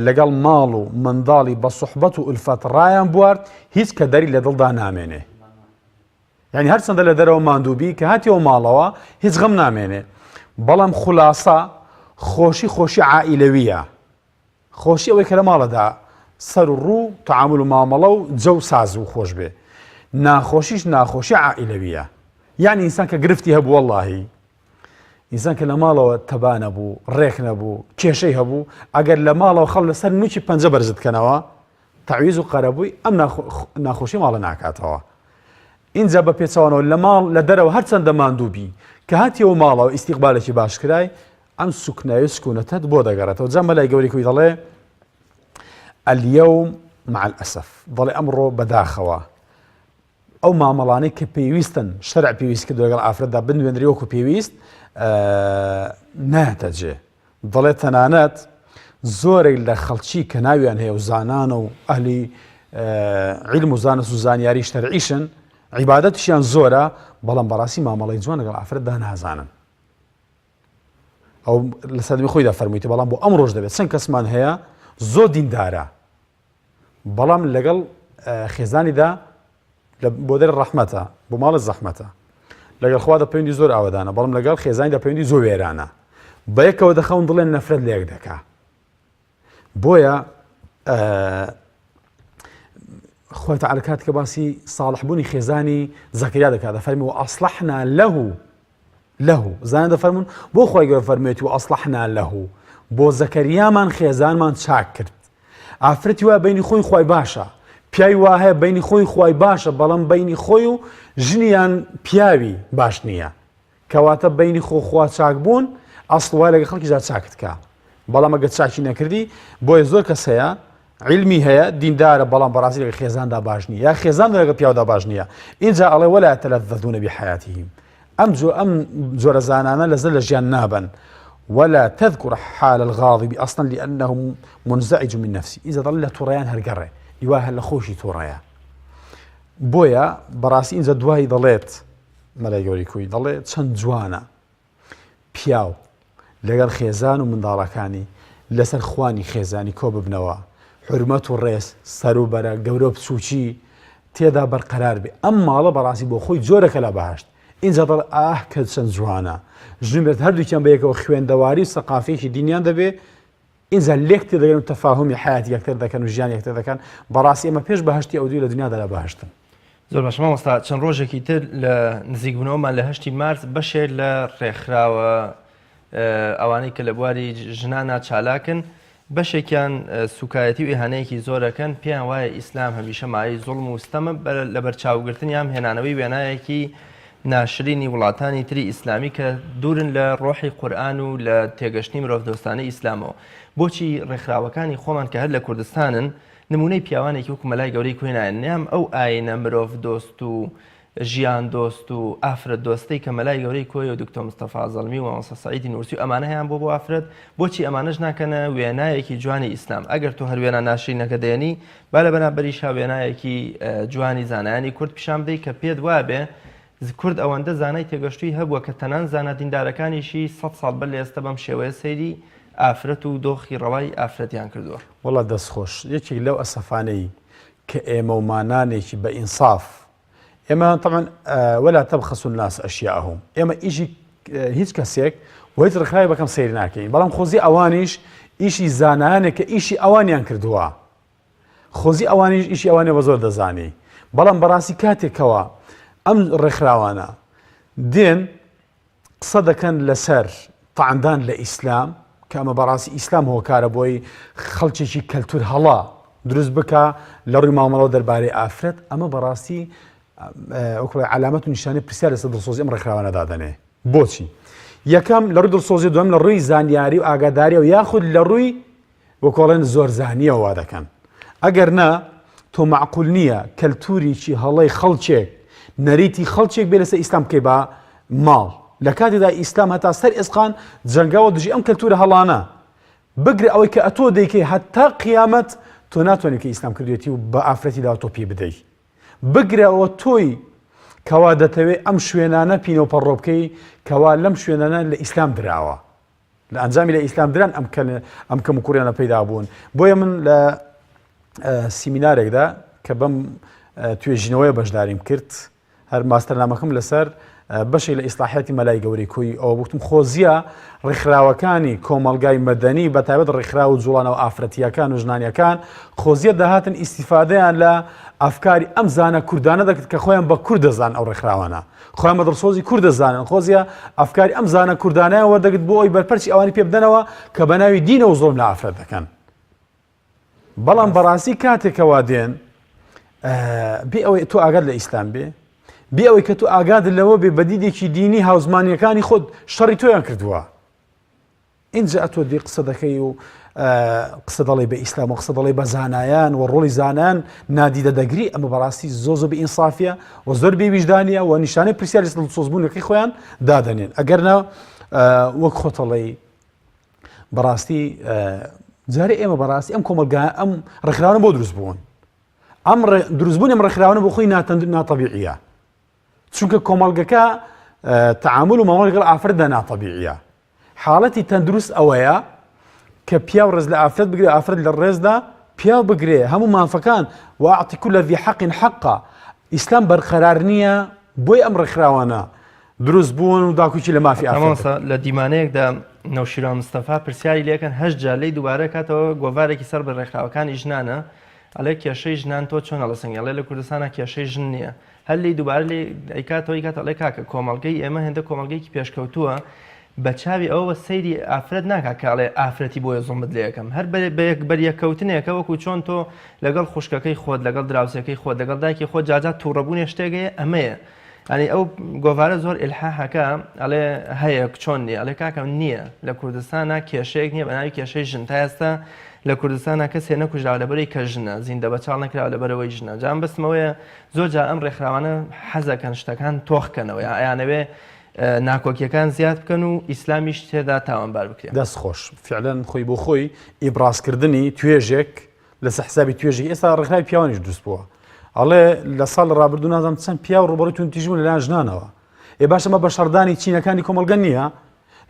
لەگەڵ ماڵ و منداڵی بە سوحبەت و ئولفەت ڕایان بوارد هیچ کە دەری لە دڵدا نامێنێ یانی هەرچەندە لە دەرەوە ماندوو بی کە هاتیەوە ماڵەوە هیچ غەم نامێنێ بەڵام خولاسە خۆشی خۆشی عائیلەویە خۆشی ئەوەی کە لە ماڵەدا سەر و ڕوو تعامل و مامەڵە و جەو ساز و خۆش بێ ناخۆشیش ناخۆشی عائیلەویە یعنی ئینسان کە گرفتی هەبوو وەڵاهی. ئینسان کە لە ماڵەوە تەبا نەبوو، ڕێک نەبوو، کێشەی هەبوو، ئەگەر لە ماڵەوە خەڵک لەسەر نوکی پەنجە بەرزت کەنەوە، تەعویز و قەرەبووی ئەم ناخۆشی ماڵە ناکاتەوە. ئینجا بە پێچەوانەوە لە ماڵ لە دەرەوە هەرچەندە ماندوو بی، کە هاتیەوە ماڵەوە ئیستیقبالێکی باش کرای، ئەم سوکنایی و سکونەتەت بۆ دەگەڕێتەوە. جا مەلای گەورەی کوی دەڵێ، اليوم مع الأسف، دەڵێ ئەمڕۆ بەداخەوە ئەو مامەڵانەی کە پێویستن شەرع پێویست کردوە لەگەڵ ئافرەتدا بنوێنرێ وەکو پێویست نایەتە جێ دەڵێ تەنانەت زۆرێک لە خەڵکی کە ناویان هەیە و زانانە و ئەهلی علم و زانست و زانیاری شەرعیشن عیبادەتیشیان زۆرە بەڵام بەڕاستی مامەڵەی جوان لەگەڵ ئافرەتدا نازانن ئەو لە سەردەمی خۆیدا فەرموویتی بەڵام بۆ ئەمڕۆش دەبێت چەند کەسمان هەیە زۆر دیندارە بەڵام لەگەڵ خێزانیدا بۆ دەر ڕەحمەتە بۆ ماڵە زەحمەتە لەگەڵ خوا دە پەیوەندی زۆر ئاوەدانە بەڵام لەگەڵ خێزانی دە پەیوەندی زۆر وێرانە بە یەکەوە دەخەون دڵێن نەفرەت لە یەک دەکا بۆیە خوای تعالی کات کە باسی صالح بوونی خێزانی زەکریا دەکات دەفەرمی و ئەصلحنا له له زانە دەفەرمون بۆ خۆی گەورە فەرمێتی و ئەصلحنا له بۆ زەکەریامان خێزانمان چاک کرد ئافرەتی وا بینی خۆی خوای باشە پیاوی وا هەیە بینی خۆی خوای باشە بەڵام بینی خۆی و ژنیان پیاوی باش نییە کەواتە بینی خۆ خوا چاک بوون ئەسڵ وای لەگە خەڵکیدا چاکت کا بەڵام ئەگەر چاکی نەکردی بۆیە زۆر کەس هەیە عیلمی هەیە دیندارە بەڵام بەڕاستی لەگە خێزاندا باش نییە یا خێزان لەگە پیاودا باش نییە ئینجا ئەڵێ ولا يتلذذون بحياتهم ئەم جۆ ئەم جۆرە زانانە لەزە لە ژیان نابن ولا تذكر حال الغاضب اصلا لانه منزعج من نفسه اذا ضل لە توڕیان هەرگەڕێ ئیوا هەر لە خۆشی توڕەیە بۆیە بەڕاستی ئینجا دوایی دەڵێت مەلای گەوری کوی دەڵێ چەند جوانە پیاو لەگەڵ خێزان و منداڵەکانی لەسەر خوانی خێزانی کۆ ببنەوە حورمەت و ڕێز سەروبەرە گەورە و بچووکی تێدا بەرقەرار بێ ئەم ماڵە بەڕاستی بۆ خۆی جۆرەکە لە بەهشت ئینجا دەڵێ ئاه کە چەند جوانە ژن بێت هەردووکیان بەیەکەوە خوێندەواری و سەقافێکی دینیان دەبێ ئینجا لێک تێدەگەن و تەفاهومی حەیاتی یەکتر دەکەن و ژیانی یەکتر دەکەن، بەڕاستی ئێمە پێش بەهەشتی ئەودیو لە دنیادا لە بەهەشتن. زۆر باشە مامۆستا چەند ڕۆژێکی تر لە نزیکبوونەوەمان لە هەشتی مارس بەشێک لە ڕێکخراوە ئەوانەی کە لە بواری ژنانا چالاکن بەشێکیان سوکایەتی و ئیهانەیەکی زۆرەکەن پێیان وایە ئیسلام هەمیشە مایەی زوڵم و ستەمە لەبەرچاوگرتن یان هێنانەوەی وێنایەکی ناشرینی وڵاتانی تری ئیسلامی کە دوورن لە ڕۆحی قورئان و لە تێگەشتنی مرۆڤدۆستانەی ئیسلامەوە. بۆچی ڕێکخراوەکانی خۆمان کە هەر لە کوردستانن نموونەی پیاوانێکی وەکو مەلای گەورەی کوێ نایەن یان ئەو ئاینە مرۆڤدۆست و ژیان دۆست و ئافرەت دۆستەی کە مەلای گەورەی کۆیە و دکتۆر مستەفا زەڵمی و مامۆستا سەعیدی نورسی و ئەمانە هەیان بۆ بۆ ئافرەت بۆچی ئەمانەش ناکەنە وێنایەکی جوانی ئیسلام ئەگەر تۆ هەر وێنا ناشرینەکە دێنی با لە بەرامبەریشا وێنایەکی جوانی زانایانی کورد پیشان بدەی کە پێت وابێ کورد ئەوەندە زانای تێگەشتووی هەبووە کە تەنان زانا دیندارەکانیشی سەد ساڵ بەر لە ئێستا بەم شێوەیە سەیری ئافرەت و دۆخی ڕەوای ئافرەتیان کردووە. وەڵا دەست خۆش یەکێک لەو ئەسەفانەی کە ئێمە و مانانێکی بە ئینساف ئێمە طبعا ولا تبخسوا الناس اشیاءهم ئێمە ئیشی هیچ کەسێک و هیچ ڕێکخراوی بەکەم سەیر ناکەین بەڵام خۆزی ئەوانیش ئیشی زانایانێک کە ئیشی ئەوانیان کردووە خۆزی ئەوانیش ئیشی ئەوانێ بە زۆر دەزانی بەڵام بەڕاستی کاتێکەوە ئەم ڕێکخراوانە دێن قسە دەکەن لەسەر تەعندان لە ئیسلام کە ئەمە بەڕاستی ئیسلام هۆکارە بۆی خەڵکێکی کەلتور هەڵا دروست بکە لە ڕووی مامەڵەوە دەربارەی ئافرەت ئەمە بەڕاستی علامەت و نیشانەی پرسیار لەسەر دڵسۆزی ئەم ڕێکخراوانە دادەنێ بۆچی یەکەم لە ڕووی دڵسۆزی دوم لە ڕووی زانیاری و ئاگاداری و یاخود لە ڕووی وەکۆڵێن زۆرزانیەوە وا دەکەن ئەگەر نا تۆ مەعقول نییە کەلتوریکی هەڵەی خەڵکێک نەریتی خەڵکێک بێ لەسەر ئیسلام بکەی بە ماڵ لە کاتێدا ئیسلام هەتا سەر ئێسقان جەنگاوە دژی ئەم کەلتورە هەڵانە بگرە ئەوەی کە ئەتۆ دەیکەی هەتا قیامەت تۆ ناتوانانی کە ئیسلام کردێتی و بە ئافرەتی دا تۆ پێ بدەی بگرە ئەوە تۆی کەوا دەتەوێ ئەم شوێنانە پینە و پەڕۆ بکەی کەوا لەم شوێنانە لە ئیسلام دراوە لە ئەنجامی لە ئیسلام دران ئەم ئەم کەم و کوڕیانە پەیدا بوون بۆیە من لە سیمینارێکدا کە بەم توێژینەوەی بەشداریم کرد هەر ماستەرنامەکەم لەسەر بەشێک لە ئیسلاحاتی مەلای گەورەی کۆی ئەوە بوتم خۆزیە ڕێکخراوەکانی کۆمەلگای مەدەنی بە تایبەت ڕێکخراو و جوڵانەوە ئافرەتیەکان و ژنانیەکان خۆزیە دەهاتن ئیسیفادەیان لە ئەفکاری ئەم زانا کوردانە دەکرد کە خۆیان بە کورد دەزان ئەو ڕێکخراوانە خۆیان بە دڵسۆزی کورد دەزانن خۆزیە ئەفکاری ئەم زانا کوردانیان وەردەگرت بۆ ئەوی بەرپەرچی ئەوانی پێ بدەنەوە کە بە ناوی دینەوە زوڵم لە ئافرەت دەکەن. بەڵام بەڕاستی کاتێکەوە دێن بێ ئەوەی تۆ ئاگات لە ئیسلام بێ بێ ئەوەی کە تۆ ئاگات لەوە بێ بە دیدێکی دینی هاوزمانیەکانی خۆت شەڕی تۆیان کردووە ئینجا ئەتۆ دی قسە دەکەی و قسە دەڵێ بە ئیسلام و قسە دەڵێ بە زانایان و ڕۆڵی زانان نادیدە دەگری ئەمە بەڕاستی زۆ زۆ بە ئینسافیە و زۆر بێ ویژدانیە و نیشانەی پرسیاری دڵسۆزبوونەکەی خۆیان دادەنێن ئەگەر نا وەک خۆتەڵی بەڕاستی جارێ ئێمە بەڕاستی ئەم کۆمەلگا ئەم ڕێکخراوانە بۆ دروست بوون ئەم دروستبوون ئەم ڕێکخراوانە بۆ خۆی ناتەند ناتەبیعیە چونکە کۆمەڵگەکە تعامل و مامەڵە لەگەڵ ئافرەتدا ناتەبیعیە حاڵەتی تەندروست ئەوەیە کە پیاو ڕێز لە ئافرەت بگرێ ئافرەت لە ڕێزدا پیاو بگرێ هەموو مافەکان وأعط كل ذي حق حقه ئیسلام بەرقەرار نییە بۆی ئەم ڕێکخراوانە دروست بوون و داکوکی لە مافی ئافرەت. مامۆستا لە دیمانەیەکدا نەوشیروان مستەفا پرسیاری لێکەن هەشت جار لێی دووبارە کاتەوە گۆڤارێکی سەر بە ڕێکخراوەکانی ژنانە ئەڵێ کێشەی ژنان تۆ چۆن هەڵەسەنگی ئەڵێ لە کوردستانا کێشەی ژن نییە هەر لێی دووبارە لێی ئەیکاتەوە ئەیکاتەوە ئەڵێ کاکە کۆمەڵگەی ئێمە هێندە کۆمەڵگەیەکی پێشکەوتووە بە چاوی ئەوەوە سەیری ئافرەت ناکا کە ئەڵێ ئافرەتی بۆیە زوڵمت لێ ئەکەم هەر بە یەک بەریەککەوتنێکە وەکو چۆن تۆ لەگەڵ خوشکەکەی خۆت لەگەڵ دراوسێکەی خۆت لەگەڵ دایکی خۆت جاجا تووڕەبوونێ شتێک هەیە ئەمەیە یانی ئەو گۆڤارە زۆر ئیلحاحەکە ئەڵێ هەیە چۆن نییە ئەڵێ کاکە نییە لە کوردستانە کێشەیەک نییە بە ناوی کێشەی ژن تا ئێستا لە کوردستانە کەسێ نەکوژراوە لەبەرەی کە ژنە زیندە بەچاڵ نەکراوە لەبەرەوەی ژنە جام بەستمەوەیە زۆر جار ئەم ڕێکخراوانە حەزەکەن شتەکان تۆخ کەنەوە یا ئەیانەوێ ناکۆکیەکان زیاد بکەن و ئیسلامیش تێدا تاوانبار بکرێت. دەست خۆش. فعلەن خۆی بۆ خۆی ئیبرازکردنی توێژێک لەسەر حسابی توێژێک ئێستا ڕێکخراوی پیاوانیش دروست بووە ئەڵێ لە ساڵ ڕابردوو نازانم چەند پیاو ڕووبەڕووی توندوتیژی بوون لەلایەن ژنانەوە ئێ باشە ئەمە بەشەڕدانی چینەکانی کۆمەڵگە نییە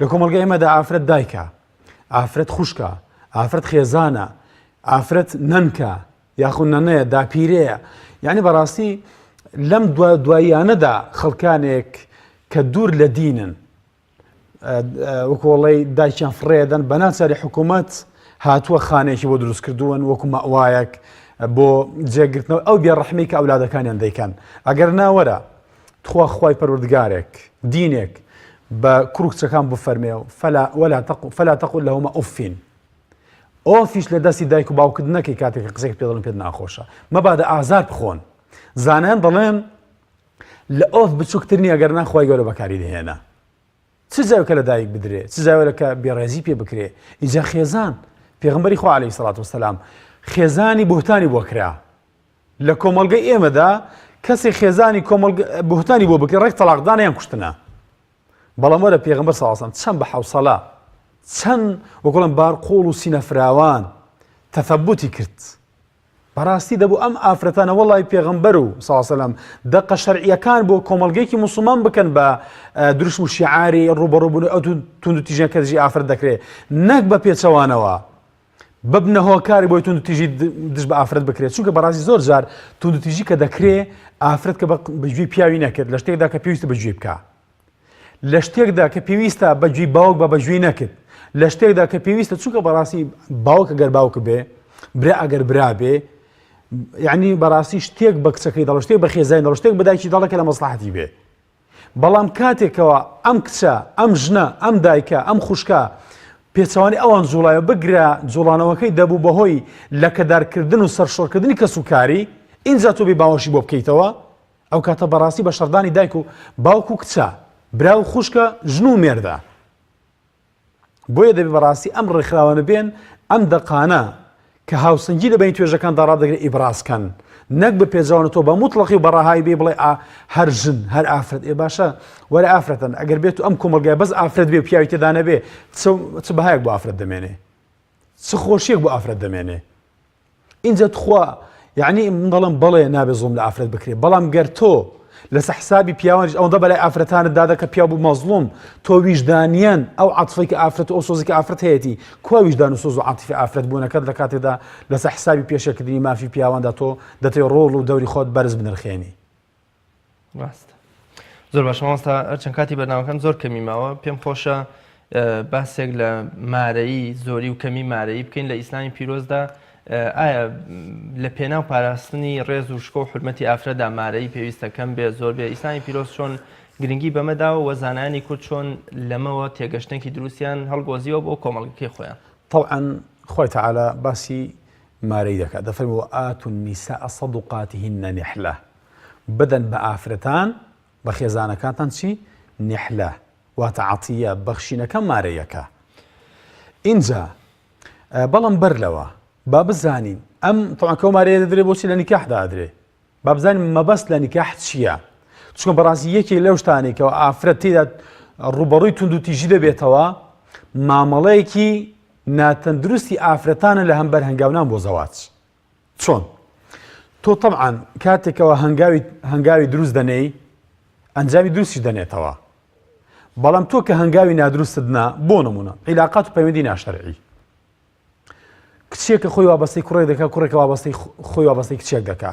لە کۆمەڵگە ئێمەدا ئافرەت دایکە ئافرەت خوشکە ئافرەت خێزانە ئافرەت نەنکە یاخود نەنەیە داپیرەیە یعنی بەڕاستی لەم دواییانەدا خەڵکانێک کە دوور لە دینن وەکۆڵەی دایکیان فڕێدەن بەناچاری حکوومەت هاتووە خانێکی بۆ دروست کردوون وەکو مەوایەک بۆ جێگرتنەوە ئەو بێڕەحمی کە ئەولادەکانیان دەیکەن ئەگەر ناوەرە تخوا خوای پەروەردگارێک دینێک بە کوڕ کچەکان بفەرمێ و فلا ولا تقل فلا تقل لهما أف ئۆفیش لە دەستی دایک و باوکت نەکەی کاتێک کە قسێک پێ دەڵێن پێت ناخۆشە مەبادە ئازار بخۆن زانایان دەڵێن لە ئۆف بچووکتر نییە گەر نا خوای گەورە بەکاری دەهێنا چ جاوێکە لە دایک بدرێ چ جاوێکە بێڕێزی پێ بکرێ ئینجا خێزان پێغمبەری خوا عەلەیهی سەڵات وسەلام خێزانی بوهتانی بۆ کرا لە کۆمەڵگەی ئێمەدا کەسێک خێزانی کۆمەڵ بوهتانی بۆ بکرێ ڕێک تەڵاقدانە یان کوشتنە بەڵام وەرە پێغمبەر صلی الله علیه و چەند بە حەوسەڵە چەند وەکوڵم بار قوڵ و سینە فراوان تەثەبوتی کرد بەڕاستی دەبوو ئەم ئافرەتانە وەڵی پێغەمبەر و ساسەلام دەقە شەرعیەکان بۆ کۆمەڵگەیەکی موسڵمان بکەن بە دروشم و شیعاری ڕوبەڕوبوون ئەو توند و تیژیان کە دژی ئافرەت دەکرێت نەک بە پێچەوانەوە ببنە هۆکاری بۆی توند و تیژی دژ بە ئافرەت بکرێت چونکە بەڕاستی زۆر جار توند و تیژی کە دەکرێ ئافرەت کە بە گوێی پیاوی نەکرد لە شتێکدا کە پێویستە بە گوێی بکە لە شتێکدا کە پێویستە بە گوێی باوک بە بە گوێی نەکرد لە شتێکدا کە پێویستە چونکە بەڕاستی باوک ئەگەر باوک بێ برا ئەگەر برا بێ یعنی بەڕاستی شتێک بە کچەکەی دەڵ شتێک بە خێزانی دەڵ شتێک بە دایکی دەڵێ کە لە مەسڵەحەتی بێ بەڵام کاتێکەوە ئەم کچە ئەم ژنە ئەم دایکە ئەم خوشکە پێچەوانی ئەوان جوڵایە بگرە جوڵانەوەکەی دەبوو بەهۆی لەکەدارکردن و سەرشۆڕکردنی کەس و کاری ئینجا تۆ بێ باوەشی بۆ بکەیتەوە ئەو کاتە بەڕاستی بە شەڕدانی دایک و باوک و کچە، برا و خوشکە، ژن و مێردە. بۆیە دەبێ بەڕاستی ئەم ڕێکخراوانە بێن ئەم دەقانە کە هاوسەنگی لە بەین توێژەکاندا ڕادەگرێ ئیبراز کەن نەک بە پێجەوانە تۆ بە موتڵەقی و بە ڕەهایی بێ بڵێ ئا هەر ژن هەر ئافرەت ئێ باشە وەرە ئافرەتن ئەگەر بێت و ئەم کۆمەڵگای بەس ئافرەت بێ پیاوی تێدا نەبێ چ بەهایەک بۆ ئافرەت دەمێنێ چ خۆشیەک بۆ ئافرەت دەمێنێ ئینجا تخوا یعنی من دەڵم بەڵێ نابێ زوڵم لە ئافرەت بکرێ بەڵام گەر تۆ لەسە حسابی پیاوانیش ئەوەندە بەلای ئافرەتانت دادە کە پیاو بوو مەزڵوم تۆ ویژدانیان ئەو عاتفەی کە ئافرەت و ئەو سۆزی کە ئافرەت هەیەتی کوا ویژدان و سۆز و عاتیفی ئافرەت بوونەکەت لە کاتێدا لەسە حسابی پێشێکردنی مافی پیاواندا تۆ دەتەوێ ڕۆڵ و دەوری خۆت بەرز بنرخێنی ڕاستە زۆر باش مامۆستا هەرچەند کاتی بەرنامەکەم زۆر کەمی ماوە پێم خۆشە باسێک لە مارەیی زۆری و کەمی مارەیی بکەین لە ئیسلامی پیرۆزدا. ئایا لە پێناو پاراستنی ڕێز و شکۆ و حورمەتی ئافرەتدا مارەیی پێویستە کەم بێ زۆر بێ؟ ئیسلامی پیرۆز چۆن گرنگی بەمە داوە و زانایانی کورد چۆن لەمەوە تێگەشتنێکی دروستیان هەڵگۆزیوە بۆ کۆمەڵگەکەی خۆیان؟ تەبعەن خوای تەعالا باسی مارەیی دەکات دەفەرموێ وآتوا النساء صدقاتهن نحلە بدەن بە ئافرەتان بە خێزانەکانتان چی؟ نحلە واتە عەتیە بەخشینەکە مارەیەکە ئینجا بەڵام بەر لەوە با بزانین ئەم تەوان کەو مارەیە دەدرێ بۆچی لە نیکاحدا ئەدرێ با بزانین مەبەست لە نیکاح چییە چونکە بەڕاستی یەکێک لەو شتانەی کەەوە ئافرەت تێدا ڕوبەڕووی توندوتیژی دەبێتەوە مامەڵەیەکی ناتەندروستی ئافرەتانە لە هەمبەر هەنگاونان بۆ زەواج چۆن؟ تۆ تەبعەن کاتێکەوە هەنگاوی هەنگاوی دروست دەنێی ئەنجامی دروستیش دەنێتەوە بەڵام تۆ کە هەنگاوی نادروستت نا بۆ نمونە عیلاقات و پەیوەندی ناشەرعی کچێکە خۆی وابەستەی کوڕێک دەکا کوڕێکە وابەستەی خۆی وابەستەی کچێک دەکا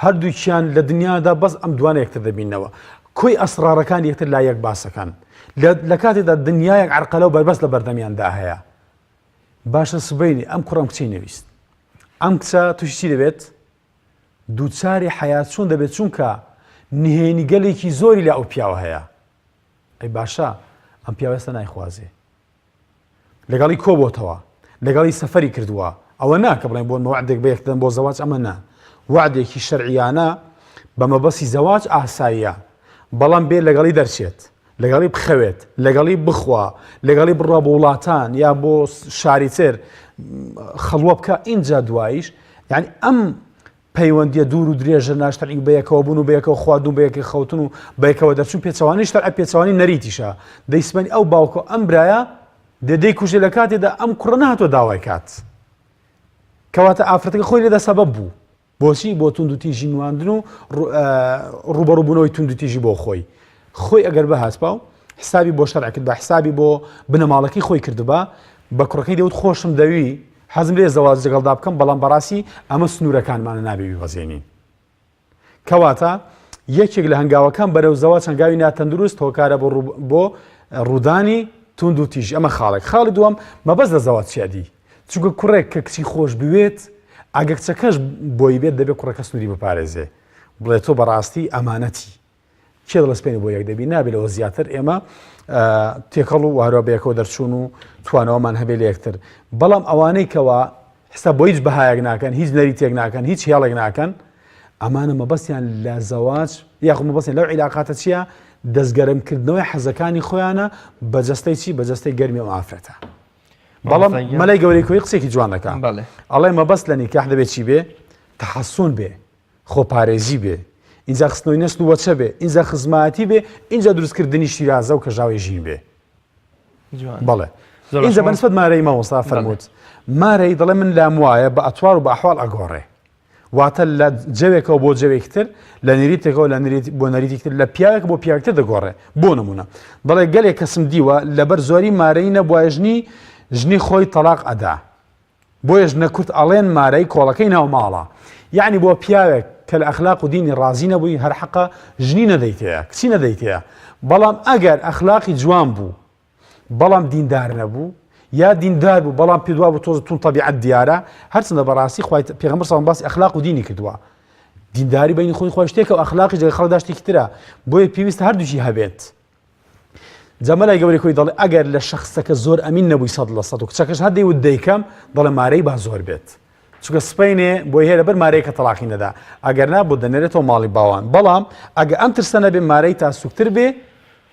هەردووکیان لە دنیادا بەس ئەم دوانە یەکتر دەبینەوە کۆی ئەسرارەکان یەکتر لا یەک باسەکان لە کاتێدا دنیایەک عرقەلە و بەربەست لە بەردەمیاندا هەیە باشە سبەینێ ئەم کوڕە ئەم کچەی نەویست ئەم کچە تووشی چی دەبێت دووچاری حەیات چۆن دەبێت چونکە نهێنی گەلێکی زۆری لە ئەو پیاوە هەیە ئەی باشە ئەم پیاوە ئێستا نایخوازێ لەگەڵی کۆبۆتەوە لەگەڵی سەفەری کردووە ئەوە نا کە بڵێن بۆ وعدێک بە یەکتدەن بۆ زەواج ئەمە نا وعدێکی شەرعیانە بە مەبەستی زەواج ئاساییە بەڵام بێ لەگەڵی دەرچێت لەگەڵی بخەوێت، لەگەڵی بخوا، لەگەڵی بڕوا بۆ وڵاتان یا بۆ شاری تر خەڵوە بکە ئینجا دواییش یعنی ئەم پەیوەندیە دوور و درێژە ناشتەرعی بەیەکەوە بوون و بەیەکەوە خواردن و بەیەکە خەوتن و بەیەکەوە دەرچوون پێچەوانەی شەرع پێچەوانەی نەریتیشە دەیسمەنی ئەو باوکە ئەم برایە دێ دەیکوژێ لە کاتێدا ئەم کوڕە نەهاتوە داوای کات کەواتە ئافرەتەکە خۆی لێدا سەبەب بوو بۆچی؟ بۆ توندوتیژی نواندن و ڕووبەڕووبوونەوەی توندوتیژی بۆ خۆی. خۆی ئەگەر بهاتبا و حسابی بۆ شەرع کردبا، حسابی بۆ بنەماڵەکەی خۆی کردبا، بە کوڕەکەی دەوت خۆشم دەوی، حەزم لێیە زەواج لەگەڵدا بکەم، بەڵام بەڕاستی ئەمە سنوورەکانمانە نابێ بیبەزێنین. کەواتە یەکێک لە هەنگاوەکان بەرەو زەواج هەنگاوی ناتەندروست هۆکارە بۆ بۆ ڕوودانی توندوتیژی ئەمە خاڵێک. خاڵی دووەم مەبەست لە زەواج چیە دی؟ چونکە کوڕێک کە کچی خۆش بوێت ئەگە کچەکەش بۆی بێت دەبێت کوڕەکە سنووری بپارێزێ بڵێ تۆ بەڕاستی ئەمانەتی کێ دڵسپێنی بۆ یەک دەبی نابێت لەوە زیاتر ئێمە تێکەڵ و هەروە بەیەکەوە دەرچوون و توانەوەمان هەبێ لە یەکتر بەڵام ئەوانەی کەوا حساب بۆ هیچ بەهایەک ناکەن هیچ نەریتێک ناکەن هیچ هێڵێک ناکەن ئەمانە مەبەستیان لە زەواج یاخود مەبەستیان لەو عیلاقاتە چییە دەستگەرمکردنەوەی حەزەکانی خۆیانە بە جەستەی چی بە جەستەی گەرمی ئەو ئافرەتە بەڵام مەلای گەورەی کۆی قسێکی جوان دەکا ئەڵێ مەبەست لە نیکاح دەبێت چی بێ تەحەسون بێ خۆپارێزی بێ ئینجا خستنەوەی نەسل و وەچە بێ ئینجا خزمایەتی بێ ئینجا دروستکردنی شیرازە و کەژاوی ژین بێ بەڵێ ئینجا بەنسبەت مارەی مامۆستا فەرمووت مارەی دەڵێ من لام وایە بە ئەتوار و بە ئەحواڵ ئەگۆڕێ واتە لە جەوێکەوە بۆ جەوێکی تر، لە نەریتێکەوە لە نەریت بۆ نەریتێکی تر، لە پیاوێک بۆ پیاوێکی تر دەگۆڕێ. بۆ نموونە دەڵێ گەلێک کەسم دیوە لەبەر زۆری مارەیی نەبوایە ژنی ژنی خۆی تەڵاق ئەدا. بۆیە ژنە کورد ئەڵێن مارەی کۆڵەکەی ناو ماڵە. یەعنی بۆ پیاوێک کە لە ئەخلاق و دینی ڕازی نەبووی هەر حەقە ژنی نەدەیتەیە، کچی نەدەیتەیە. بەڵام ئەگەر ئەخلاقی جوان بوو بەڵام دیندار نەبوو یا دیندار بوو بەڵام پێ دوابوو تۆز تون تەبیعەت دیارە هەرچەندە بەڕاستی خوای پێغەمبەر صلی باسی ئەخلاق و دینی کردووە دینداری بینی خۆی خۆی شتێکە و ئەخلاقی جگە خەڵکدا شتێکی ترە بۆیە پێویستە هەردووکی هەبێت جەمەلای گەورەی خۆی دەڵێ ئەگەر لە شخصەکە زۆر ئەمین نەبووی 100% و کچەکەش هەر دەیوت دەیکەم دەڵێ مارەی با زۆر بێت چونکە سپەینێ بۆی هەیە لەبەر مارەیەکە تەڵاقی نەدا ئەگەر نا بۆ دەنێرێتەوە ماڵی باوان بەڵام ئەگە ئەم ترسە نەبێ مارەی تا سوکتر بێ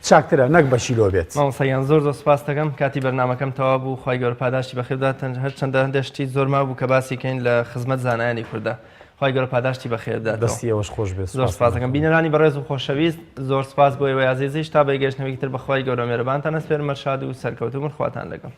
چاکترە نەک بە کیلۆ بێت. مامۆستا گیان زۆر زۆر سوپاست دەکەم کاتی بەرنامەکەم تەواو بوو خوای گەورە پاداشتی بەخێر بدات هەرچەندە هەندێک شتی زۆر مابوو کە باسی کەین لە خزمەت زانایانی کوردە خوای گەورە پاداشتی بەخێر بداتەوە. دەستی ئێوەش خۆش بێت زۆر سوپاس دەکەم بینەرانی بەڕێز و خۆشەویست زۆر سوپاس بۆ ئێوەی ئازیزیش تا بەگەشتنەوەیەکی تر بەخوای گەورە مێرەبانتان ئەسپێرم هەر شاد و سەرکەوتوو بن خواتان لەگەڵ.